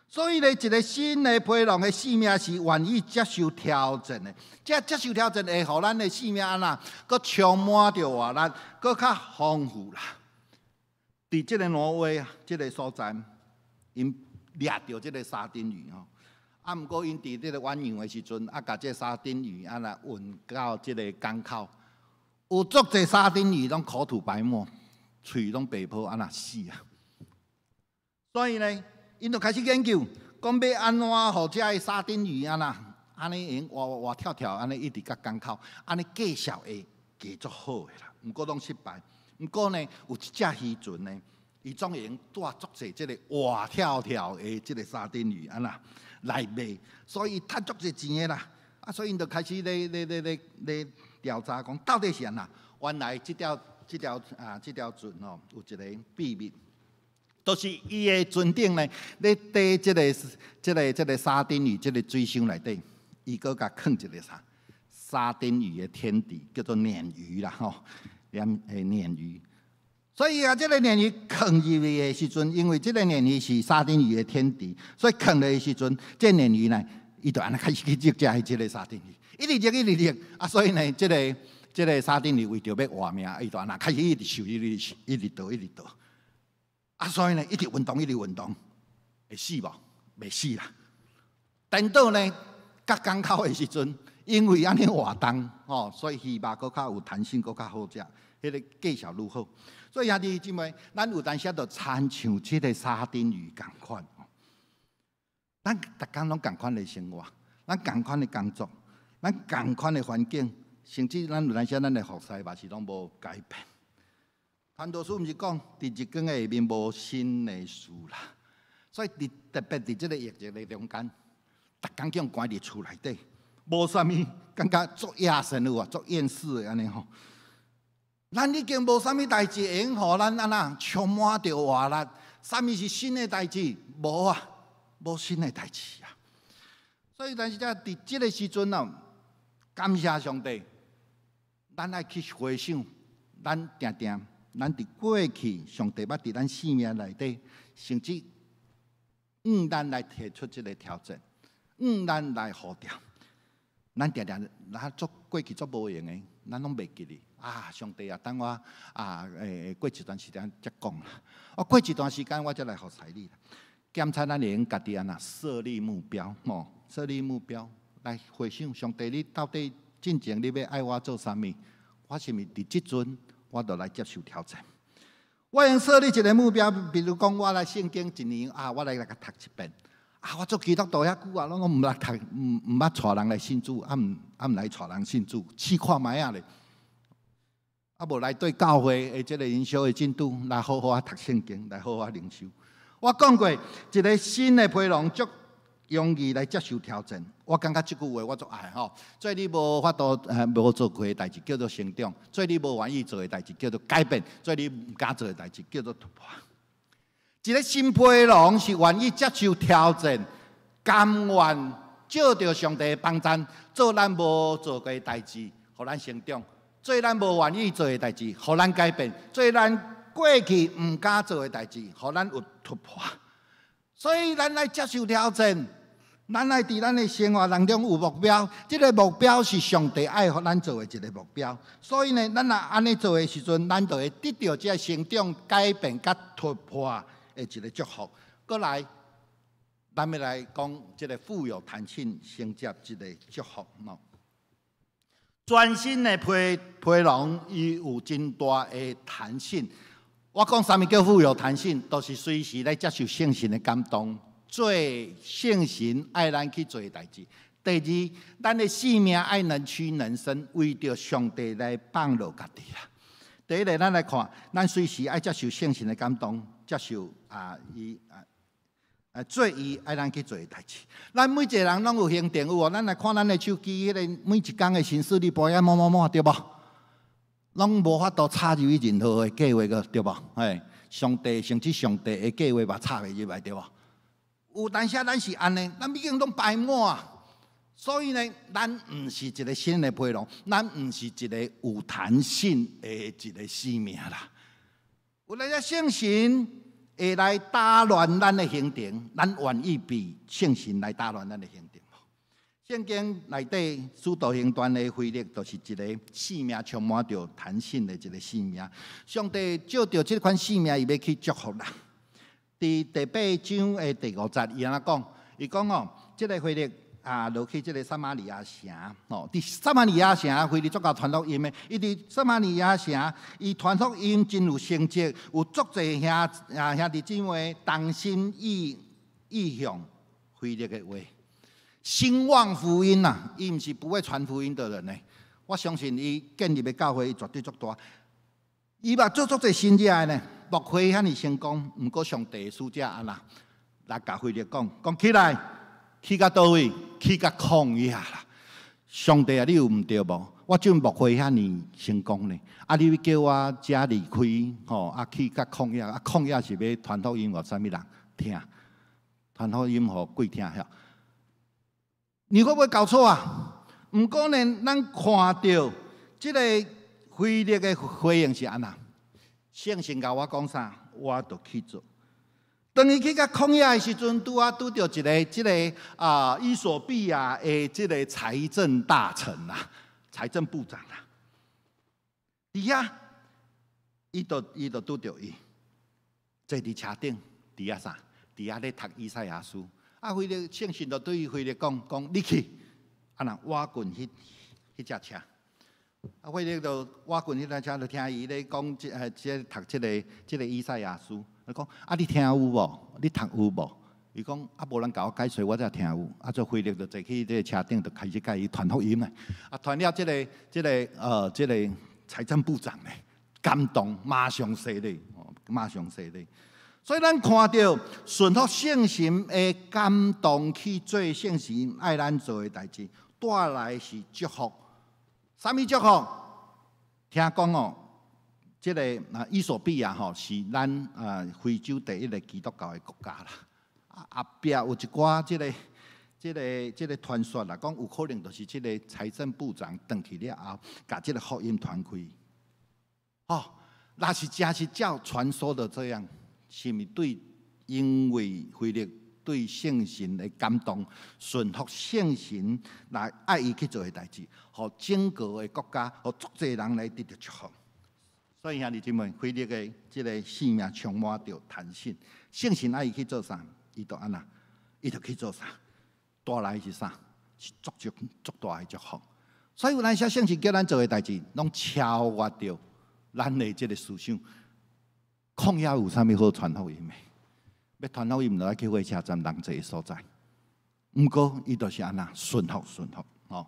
所以咧，一个新的飛龍的生命是願意接受挑戰的。這接受挑戰會予咱的生命按怎，閣充滿著活力，閣較豐富啦。佇這个挪威啊，這个所在，𪜶掠著這个沙丁魚吼。啊，毋過𪜶佇這个遠洋的時陣，啊，共這个沙丁魚按怎運到這个港口，有足濟沙丁魚攏口吐白沫，喙攏白泡按怎死啊。所以呢，𪜶就開始研究，講欲按怎予這个沙丁魚按怎，按呢會用活活跳跳，按呢一直到港口，按呢價數會加足好的啦。毋過攏失敗。毋過呢，有一隻漁船呢，伊總會用帶足濟這个活跳跳的這个沙丁魚按怎來賣，所以趁足濟錢的啦。啊，所以𪜶就開始咧咧咧咧咧調查，講到底是按怎？原來這條船吼有一个秘密。就是伊的船頂呢，咧綴這个沙丁魚這个水箱內底，伊閣共囥一个啥？沙丁魚的天敵叫做鯰魚啦吼，鯰魚。所以啊，這个鯰魚囥入去的時陣，因為這个鯰魚是沙丁魚的天敵，所以囥落的時陣，這个鯰魚呢，伊就按呢開始去食這个沙丁魚，一直食一直食啊，所以呢，這个沙丁魚為著欲活命，伊就按呢開始一直受，一直一直倒，一直倒。啊，所以呢，一直運動，一直運動，會死無？袂死啦。顛倒呢，到港口的時陣，因為按呢活動，吼，所以魚肉閣較有彈性，閣較好食，彼个價數愈好。所以兄弟姊妹，咱有當時就親像這个沙丁魚仝款，咱逐工攏仝款的生活，咱仝款的工作，咱仝款的環境，甚至咱有當時咱的服侍嘛是攏無改變。傳道書毋是講，佇日光的下面無新的事啦，所以佇特別佇這个疫情的中間，逐工叫關佇厝內底，無啥物，感覺足厭世有啊，足厭世的按呢吼。咱已經無啥物代誌會用予咱按怎充滿著活力，啥物是新的代誌？無啊，無新的代誌啊。所以，但是才佇這个時陣啊，感謝上帝，咱愛去回想，咱定定。咱佇過去，上帝捌佇咱生命內底，甚至向咱來提出這个挑戰，向咱來呼召。咱定定咱足過去足無閒的，咱攏袂記得。啊，上帝啊，等我啊，過一段時間才講啦。哦，過一段時間我才來服侍你。檢查咱會用家己按怎設立目標，吼，設立目標來回想上帝，你到底進前你欲愛我做啥物？我是毋是佇這陣？我就來接受挑戰。我用設立一个目標，比如講，我來聖經一年啊，我來來共讀一遍。啊，我做基督徒遐久啊，攏毋捌讀，毋捌帶人來信主，啊毋啊毋來帶人信主，試看覓仔咧。啊，無來對教會的這个靈修的進度來好好仔讀聖經，來好好仔靈修。我講過，一个新的飛龍足容易來接受挑戰。我感覺這句話我足愛吼。做你無法度無做過的代誌叫做成長；做你無願意做的代誌叫做改變；做你毋敢做的代誌叫做突破。一个新飛龍是願意接受挑戰，甘願借著上帝的幫贊，做咱無做過的代誌，予咱成長；做咱無願意做的代誌，予咱改變；做咱過去毋敢做的代誌，予咱有突破。所以，咱愛接受挑戰，咱愛佇咱的生活當中有目標，這个目標是上帝愛予咱做的一个目標。所以呢，咱若按呢做的時陣，咱就會得著這个成長、改變佮突破的一个祝福。閣來，咱欲來講這个富有彈性承接這个祝福。全新的飛龍，伊有真大的彈性。我講啥物叫富有彈性，都是隨時來接受聖神的感動，做聖神愛咱去做的代誌。第二，咱的生命愛能屈能伸，為著上帝來放落家己啦。第一个，咱來看，咱隨時愛接受聖神的感動，接受啊伊啊啊做伊愛咱去做的代誌。咱每一个人攏有行程有無？咱來看咱的手機，彼个每一工的行事曆排啊滿滿滿，對無？攏無法度插入去任何的計劃個，對無？嘿，上帝甚至上帝的計劃嘛插袂入來，對無？有當時咱是按呢，咱畢竟攏排滿，所以呢，咱毋是一個新的皮囊，咱毋是一個有彈性的一個生命啦。有當時聖神會來打亂咱的行程，咱願意被聖神來打亂咱的行程。聖經內底使徒行傳的腓力，就是一個生命充滿著彈性的一個生命。上帝借著這款生命，伊欲去祝福人。佇第八章的第五節，伊按怎講？伊講哦，這个腓力啊，落去這个撒瑪利亞城，吼，佇撒瑪利亞城，腓力足𠢕傳福音的。伊佇撒瑪利亞城，伊傳福音真有成績，有足濟兄弟姊妹同心意向腓力的話。興旺福音呐，伊毋是不會傳福音的人呢。我相信伊建立的教會，伊絕對足大。伊嘛做足濟神蹟的呢，牧會遐爾成功，毋過上帝的使者按怎來共腓力講，講起來，去到佗位？去到曠野啦。上帝啊，你有毋對無？我這牧會遐爾成功呢，啊，你欲叫我遮離開吼，啊，去到曠野，啊，曠野是欲傳福音予啥物人聽？傳福音予鬼聽遐？你會不會搞錯啊？毋過呢，咱看著這个腓力的回應是按怎？聖神共我講啥，我就去做。當伊去到曠野的時陣，拄仔拄著一个這个啊，衣索比亞的這个財政大臣啊，財政部長啊，佇遐，伊就拄著伊，坐佇車頂，佇遐啥？佇遐咧讀以賽亞書。啊，腓力聖神就對伊腓力講講，你去，啊若倚近彼隻車。啊，腓力就倚近彼台車，就聽伊咧講，這讀這个以賽亞書。伊講啊，你聽有無？你讀有無？伊講啊，無人共我解說，我才聽有。啊，做腓力就坐去這个車頂，就開始共伊傳福音啦。啊，傳了這個財政部長咧，感動，馬上洗禮，馬上洗禮。所以咱看著順服聖神的感動去做聖神愛咱做的代誌，帶來是祝福。啥物祝福？聽講哦，這个啊，衣索比亞吼是咱啊非洲第一个基督教的國家啦。啊，後壁有一寡這个傳說啦，講有可能就是這个財政部長轉去了後，共這个福音傳開。哦，若是真是照傳說的這樣，是毋是對？因為腓力對聖神的感動，順服聖神來愛伊去做的代誌，予整個的國家，予足濟人來得著祝福。所以兄弟姊妹，腓力的這个生命充滿著彈性，聖神愛伊去做啥，伊就按怎，伊就去做啥，帶來是啥？是足足足大的祝福。所以有當時聖神叫咱做的代誌，攏超越著咱的這个思想。曠野有啥物好傳福音的？欲傳福音，就愛去火車站人濟的所在。毋過，伊就是按怎順服順服吼。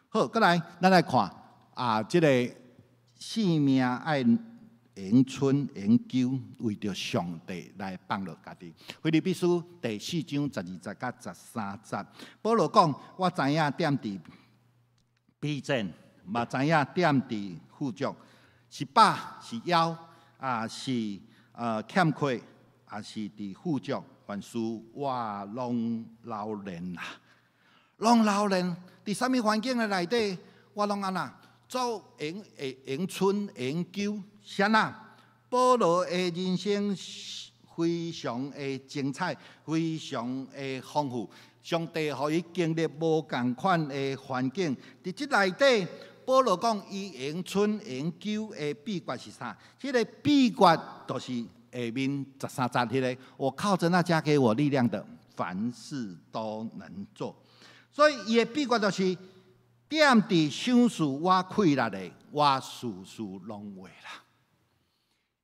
好，閣來，咱來看啊，這个生命愛永春永久，為著上帝來放落家己。腓立比書第四章十二節佮十三節，保羅講：我知影踮佇卑賤，嘛知影踮佇富足，是飽是枵，啊是欠缺，抑是佇富足，凡事我攏老練啦，攏老練。佇啥物環境的內底，我攏按怎做會會用春用久，啥啦？保羅的人生非常的精彩，非常的豐富。上帝予伊經歷無仝款的環境，佇這內底，保羅講伊用春用久的秘訣是啥？這个秘訣就是下面十三節彼个，我靠著那加給我力量的，凡事都能做。所以伊的秘訣就是踮佇賞賜我氣力的，我事事攏會啦。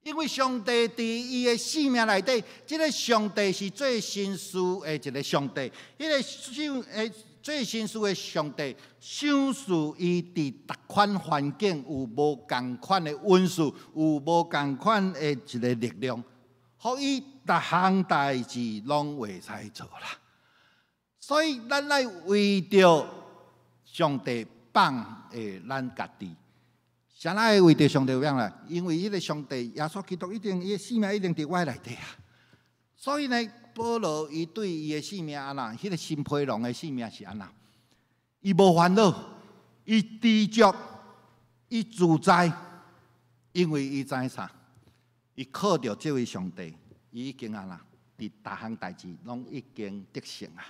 因為上帝佇伊的生命內底，這个上帝是做神事的一个上帝，彼个賞誒做神事的上帝，賞賜伊佇逐款環境有無仝款的恩賜，有無仝款的一个力量，予伊逐項代誌攏會使做啦。所以，咱愛為著上帝放的咱家己，啥人会為著上帝有樣啦？因為彼个上帝耶穌基督一定伊的性命一定佇我內底啊。所以呢，保羅伊對伊的性命按怎？彼个新皮囊的性命是按怎？伊無煩惱，伊知足，伊自在，因為伊知啥？伊靠著這位上帝，伊已經按怎？佇逐項代誌攏已經得勝啊！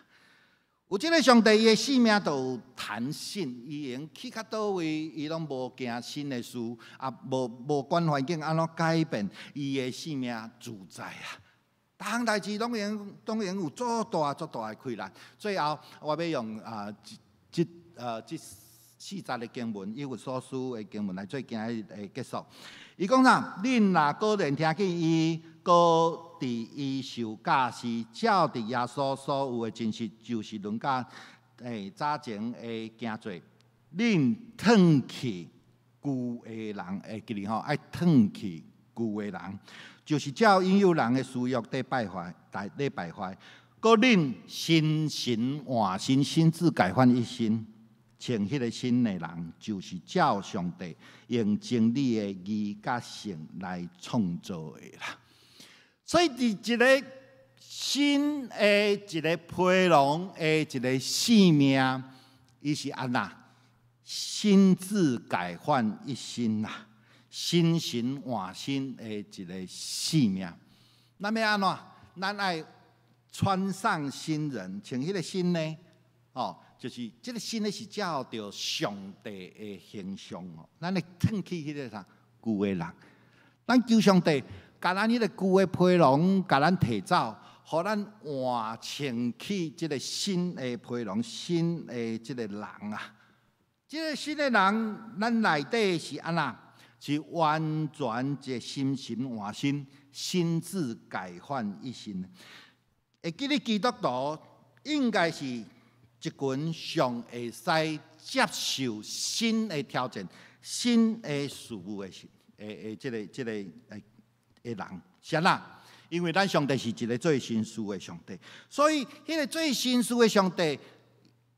有這个上帝，伊的性命就有彈性，伊會用去較佗位，伊攏無驚新的事，啊，無管環境按怎改變，伊的性命自在啊！逐項代誌攏用，攏用有足大足大的氣力。最後，我欲用啊，這四節的經文，以弗所書的經文來做今日的結束。伊講啥？恁若果然聽見伊，閣佇伊受教時，照佇耶穌所有的真實，就是論甲早前的行做，恁褪去舊的人，會記得吼，愛褪去舊的人，就是照引誘人的私欲佇敗壞，佇敗壞。閣恁心神換新，心志改換一新，穿彼个新的人，就是照上帝用真理的義佮聖來創造的啦。所以，佇一个新的一个皮囊的一个生命，伊是按怎？心志改換一新啦，心神換新的一个生命。咱欲按怎？咱愛穿上新人，穿彼个新呢？哦，就是這个新的是照著上帝的形象哦。咱會褪去彼个啥舊的人，咱求上帝，共咱彼个舊的皮囊，共咱提走，予咱換穿去這个新的皮囊、新的這个人啊。這个新的人，咱內底是按怎？是完全一个心神換新，心志改換一新。會記得基督徒應該是一群上會使接受新的挑戰、新的事物的這个人，啥啦？因為咱上帝是一个做新事的上帝，所以彼个做新事的上帝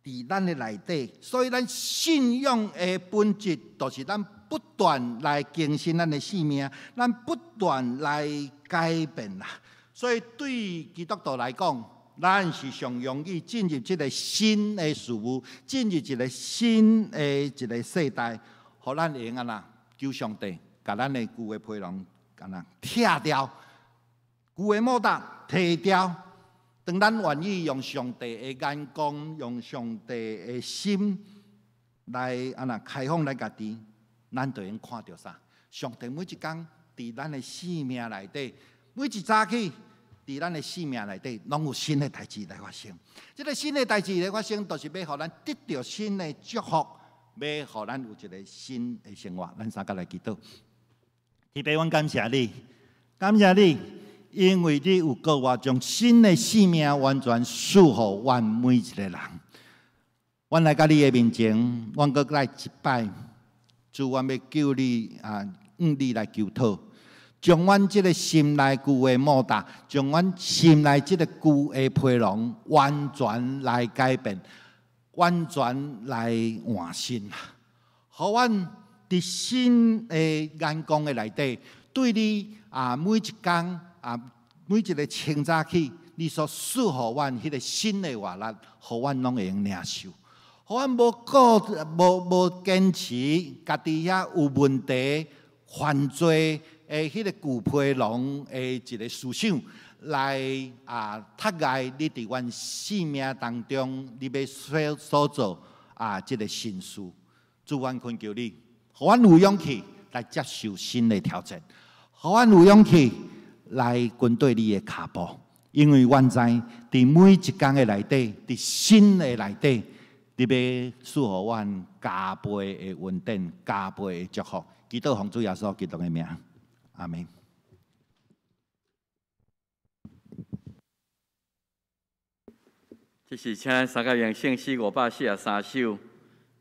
佇咱的內底，所以咱信仰的本質就是咱不斷來更新咱的生命，咱不斷來改變啦。所以對基督徒來講，咱是上容易進入這个新的事物，進入一个新的一个世代，予咱會用按怎？求上帝，共咱的舊的皮囊按怎拆掉，舊的牡丹提掉。當咱願意用上帝的眼光，用上帝的心來按怎開放咱家己，咱就會看著啥？上帝每一工佇咱的生命內底，每一早起佇咱的生命內底，攏有新的代誌來發生。這个新的代誌來發生，就是欲予咱得著新的祝福，欲予咱有一个新的生活。咱三个來祈禱。天父，阮感謝你，感謝你，因為你有閣活將新的生命完全賜予阮每一個人。阮來到你的面前，阮閣來一擺，主，阮欲求你啊，向你來求討，將阮這个心內舊的牡丹，將阮心內這个舊的皮囊，完全來改變，完全來換新啊！予阮佇新的眼光的內底，對你啊，每一工啊，每一个清早起，你所賜予阮彼个新的活力，予阮攏會用領受。予阮無顧無無堅持，家己遐有問題、犯罪的彼个舊皮囊的一个思想，來啊，窒礙你佇阮生命當中，你欲所做啊，這个新事。主，阮懇求你，予阮有勇氣來接受新的挑戰，予阮有勇氣來跟綴你的跤步，因為阮知佇每一工的內底，佇新的內底，你欲賜予阮加倍的恩典，加倍的祝福。祈禱奉主耶穌基督的名，阿們。這是請三角形聖詩543首，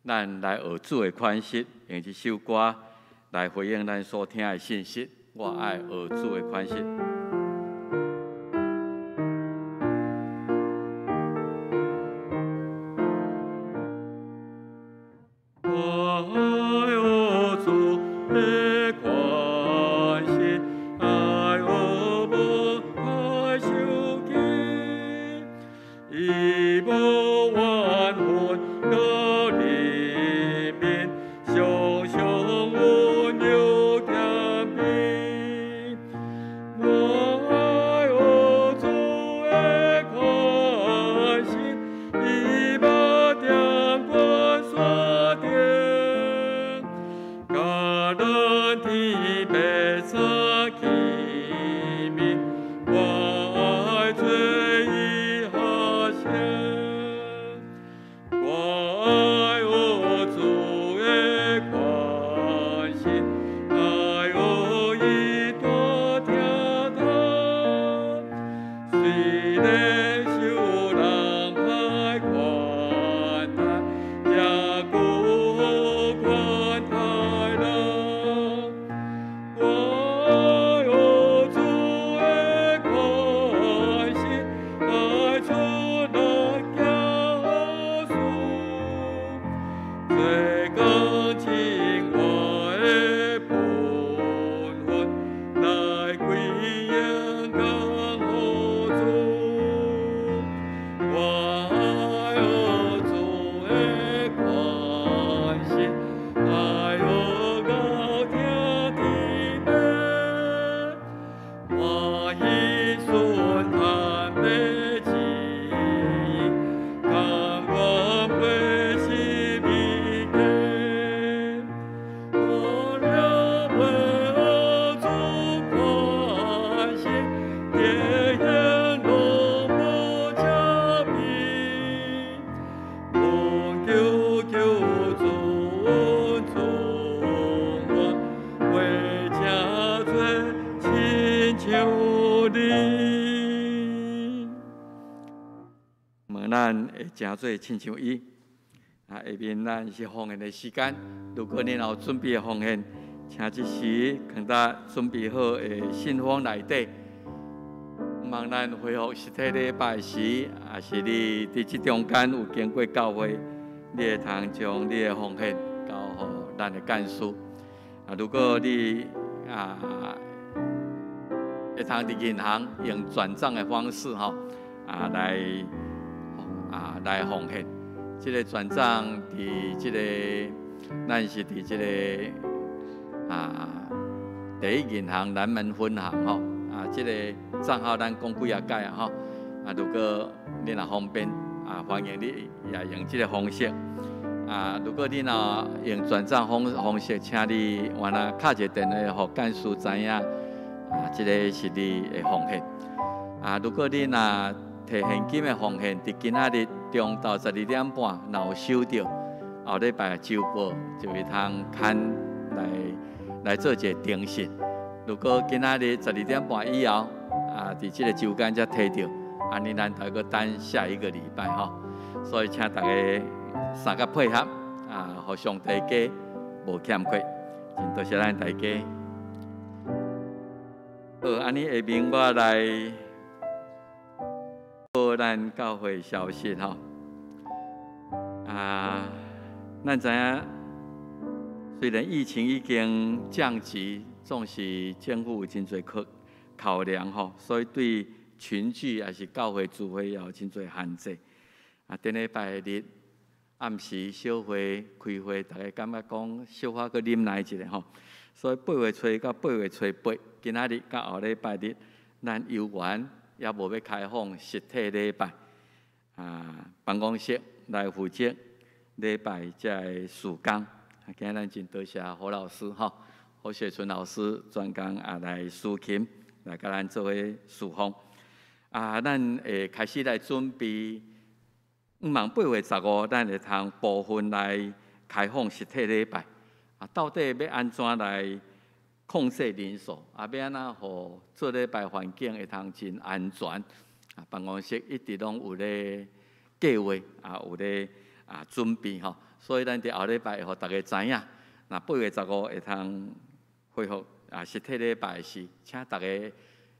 咱來學主的款式，用這首歌來回應咱所聽的信息。我愛學主的款式。我愛學主。你。望咱會成做親像伊。啊，下面咱是奉獻的時間，如果你有準備奉獻，請這時囥佇準備好的信封內底。望咱恢復實體禮拜時，也是你佇這中間有經過教會，你會通將你的奉獻交予咱的幹事。啊，如果你會通佇銀行用轉帳的方式吼，來奉獻。這個轉帳佇這個，咱是佇這個第一銀行南門分行吼，這個帳號咱講幾仔擺啊吼，如果你若方便，歡迎你也用這個方式。如果你若用轉帳方式，請你原來敲一個電話予幹事知影，這個是你的奉獻。如果你若提現金的奉獻，佇今仔日中晝12點半，若有收著，後禮拜週報就會通刊來做一個登記。如果今仔日十二點半以後，佇這個週間才提著，按呢咱就閣等下一個禮拜吼。所以請大家相佮配合，予上帝家無欠缺，真多謝咱大家。好，按呢下面我來報咱教會消息吼。咱知影，雖然疫情已經降級，總是政府有真濟考量吼，所以對群聚抑是教會聚會也有真濟限制。頂禮拜日暗時小會開會，大家感覺講小可閣忍耐一下吼。所以8月初到8月初8，今仔日佮後禮拜日，咱猶原猶無欲開放實體禮拜。辦公室來負責禮拜這个事工。今日咱真多謝何老師吼，何雪純老師專工也來司琴，來佮咱做伙侍奉。咱會開始來準備，向望8月15，咱會通部分來開放實體禮拜。到底欲按怎來控制人數？欲按怎予做禮拜環境會通真安全？辦公室一直攏有咧計劃，有咧準備吼。所以咱佇後禮拜會予大家知影。若8月15會通恢復實體禮拜時，請大家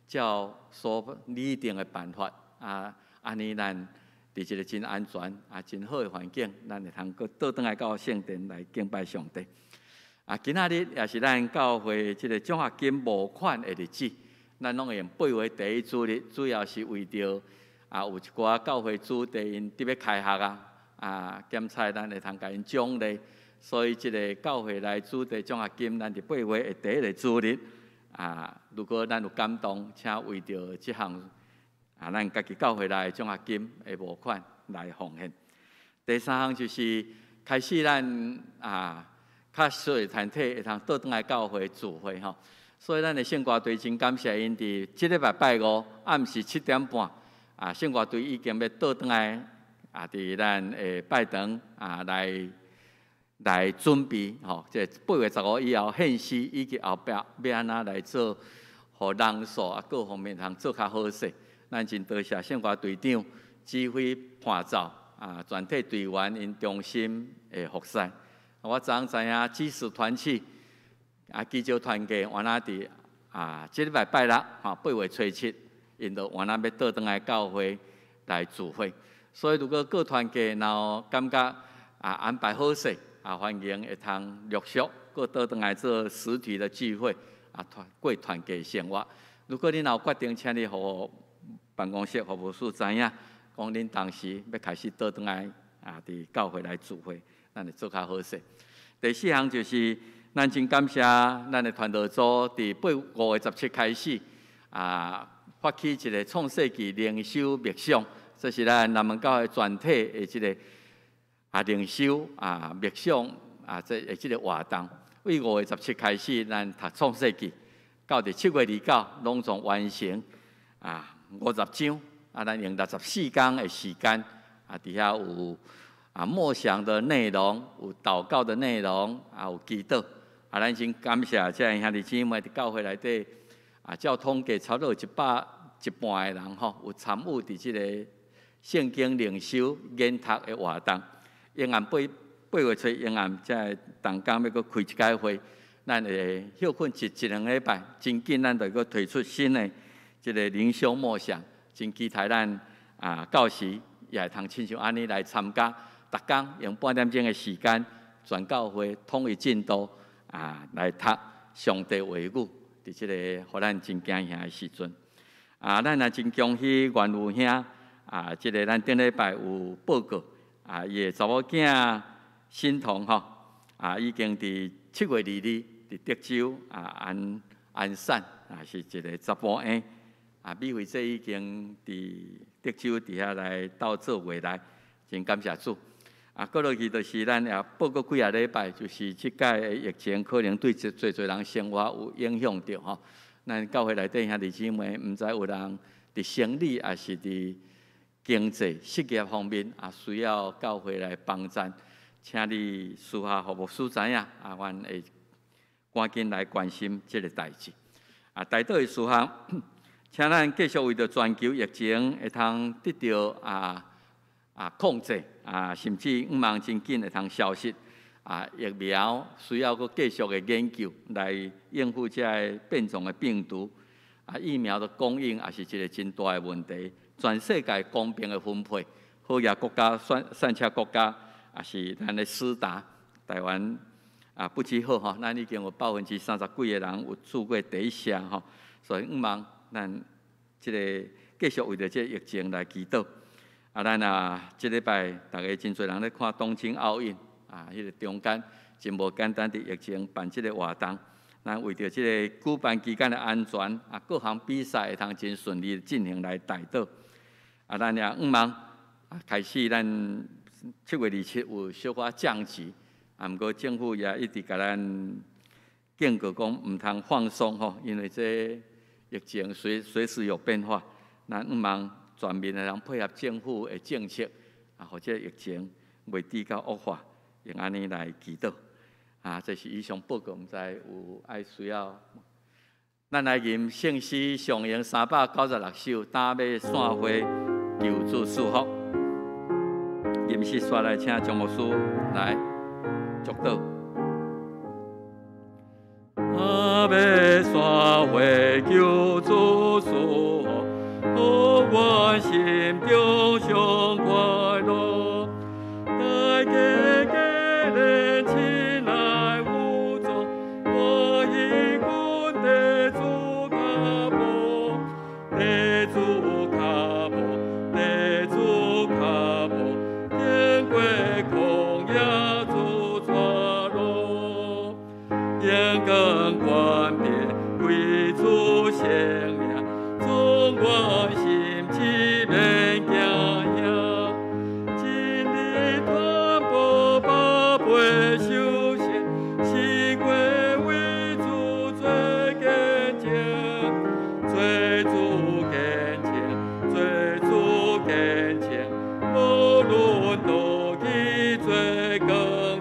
照所擬定的辦法，按呢咱佇一個真安全、真好的環境，咱會通閣倒轉來到聖殿來敬拜上帝。今仔日也是咱教會這個獎學金募款的日子，咱攏會用八月第一主日，主要是為著有一寡教會子弟𪜶佇欲開學啊，檢查咱會通共𪜶獎勵，所以這個教會內子弟獎學金，咱佇八月的第一個主日，如果咱有感動，請為著這項咱家己教會內獎學金的募款來奉獻。第三項就是開始咱較細的團體會通倒轉來教會聚會吼，所以咱的聖歌隊真感謝𪜶佇這禮拜拜五暗時7點半，聖歌隊已經欲倒轉來佇咱的拜堂來準備吼，這8月15以後獻詩以及後壁欲按怎來做，予人數各方面通做較好勢。咱真多謝聖歌隊長指揮伴奏，全體隊員𪜶忠心的服侍。我昨昏知影，基石團契基石團契，原來佇這禮拜拜六吼，8月初7，𪜶就原來欲倒轉來教會來聚會。所以，如果各團契若感覺安排好勢，歡迎會通陸續閣倒轉來做實體的聚會，團過團契生活。如果恁若有決定，請你予辦公室服務處知影，講恁當時欲開始倒轉來佇教會來聚會。咱會做較好勢。第四項就是，咱真感謝咱的傳道組，佇5月17開始，發起一個創世紀靈修默想，這是咱南門教會全體的這個靈修默想這個活動。對5月17開始，咱讀創世紀，到佇7月29，攏總完成50章，咱用64工的時間，佇遐有默想的內容，有禱告的內容，有祈禱。咱真感謝這兄弟姊妹佇教會內底，照統計差不多有一百一半的人吼有參與佇這个聖經靈修研讀的活動。永暗8月初，永暗才同工欲閣開一擺會，咱會歇睏一兩禮拜，真緊咱就閣推出新的這个靈修默想，真期待咱啊到時也會通親像按呢來參加，逐工用半點鐘的時間，全教會統一進度啊來讀上帝話語，佇這个予咱真驚嚇的時陣。啊，咱也真恭喜袁武兄啊！這个咱頂禮拜有報告啊，伊的查某囝新童吼啊，已經佇7月22佇德州啊安安產啊，是一个查埔嬰啊。美惠姐已經佇德州佇遐來鬥做月來，真感謝主。啊，閣落去就是咱也報告幾仔禮拜，就是這擺的疫情可能對濟濟人生活有影響著吼。咱教會內底兄弟姊妹，毋知有人佇生理抑是佇經濟失業方面啊，需要教會來幫贊，請你私下予牧師知影，啊，阮會趕緊來關心這个代誌。啊，代禱的事項，請咱繼續為著全球疫情會通得著控制啊，甚至向望真緊會通消失。啊，疫苗需要閣繼續的研究來應付這个變種的病毒。啊，疫苗的供應也是一个真大的問題。全世界公平的分配，好額國家、善車國家，也是咱的施打。台灣啊，不知好吼，咱已經有30幾%的人有注過第一針吼，所以向望咱這个繼續為著這个疫情來祈禱。啊，咱啊，這禮拜逐家真濟人咧看東京奧運。啊，彼个中間真無簡單，佇疫情辦這个活動，咱為著這个舉辦期間的安全，啊，各項比賽會通真順利進行來代禱。啊，咱也向望啊，開始咱7月27有小可降級，啊，毋過政府也一直共咱警告講，毋通放鬆吼，因為這疫情隨時有變化。咱向望全面的人配合政府的政策，啊，予這个疫情袂至到惡化。用按呢來祈禱，啊，這是以上報告，毋知有愛需要。咱來吟聖詩上詠396首，膽欲散花求主賜福。吟詩煞來請張牧師來祝禱。膽欲散花求主賜福，予阮心中上快樂。大家家連親愛有主，歡喜阮地主跤步，地主跤步，地主跤步，經過曠野主帶路，眼光權柄歸主聖名，縱阮心志免驚嚇。真理傳播百倍修行，四季為主做見證，做主見證，做主見證，無論倒去做光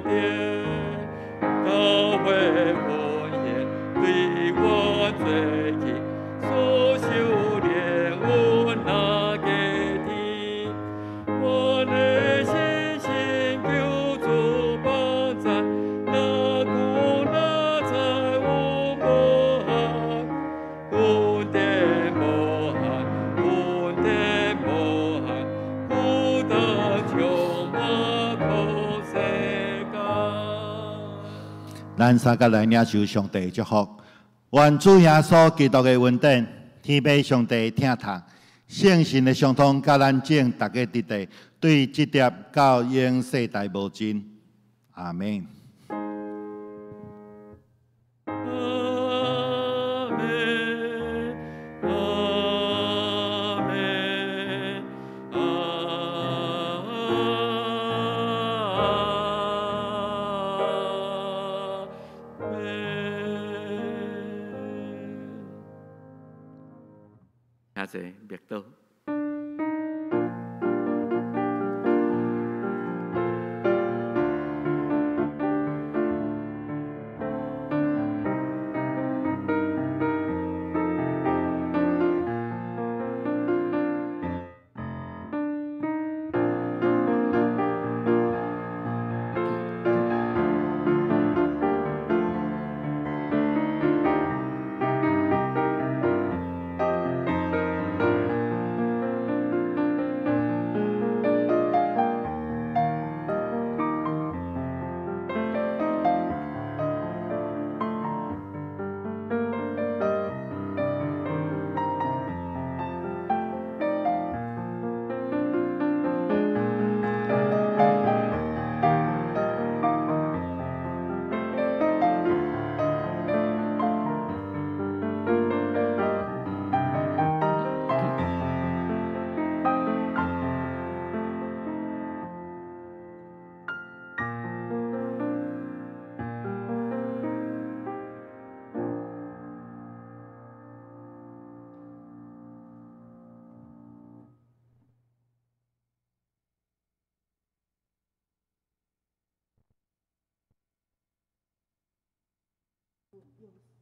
燈，教會恩言對阮做去，所修煉阮那家天，阮的信心求主幫贊，哪久哪在有無限，恩典無限，恩典無限，孤單充滿土世間。咱三個來領受上帝祝福，願主耶穌基督的恩典、天父上帝疼痛、聖神的相通，佮咱眾逐家佇地，對這疊到永世代無盡。阿門。阿門，阿門，阿門。請坐，默禱。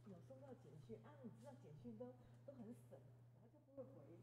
有收到簡訊啊？你知道簡訊都很省，然後就不會回。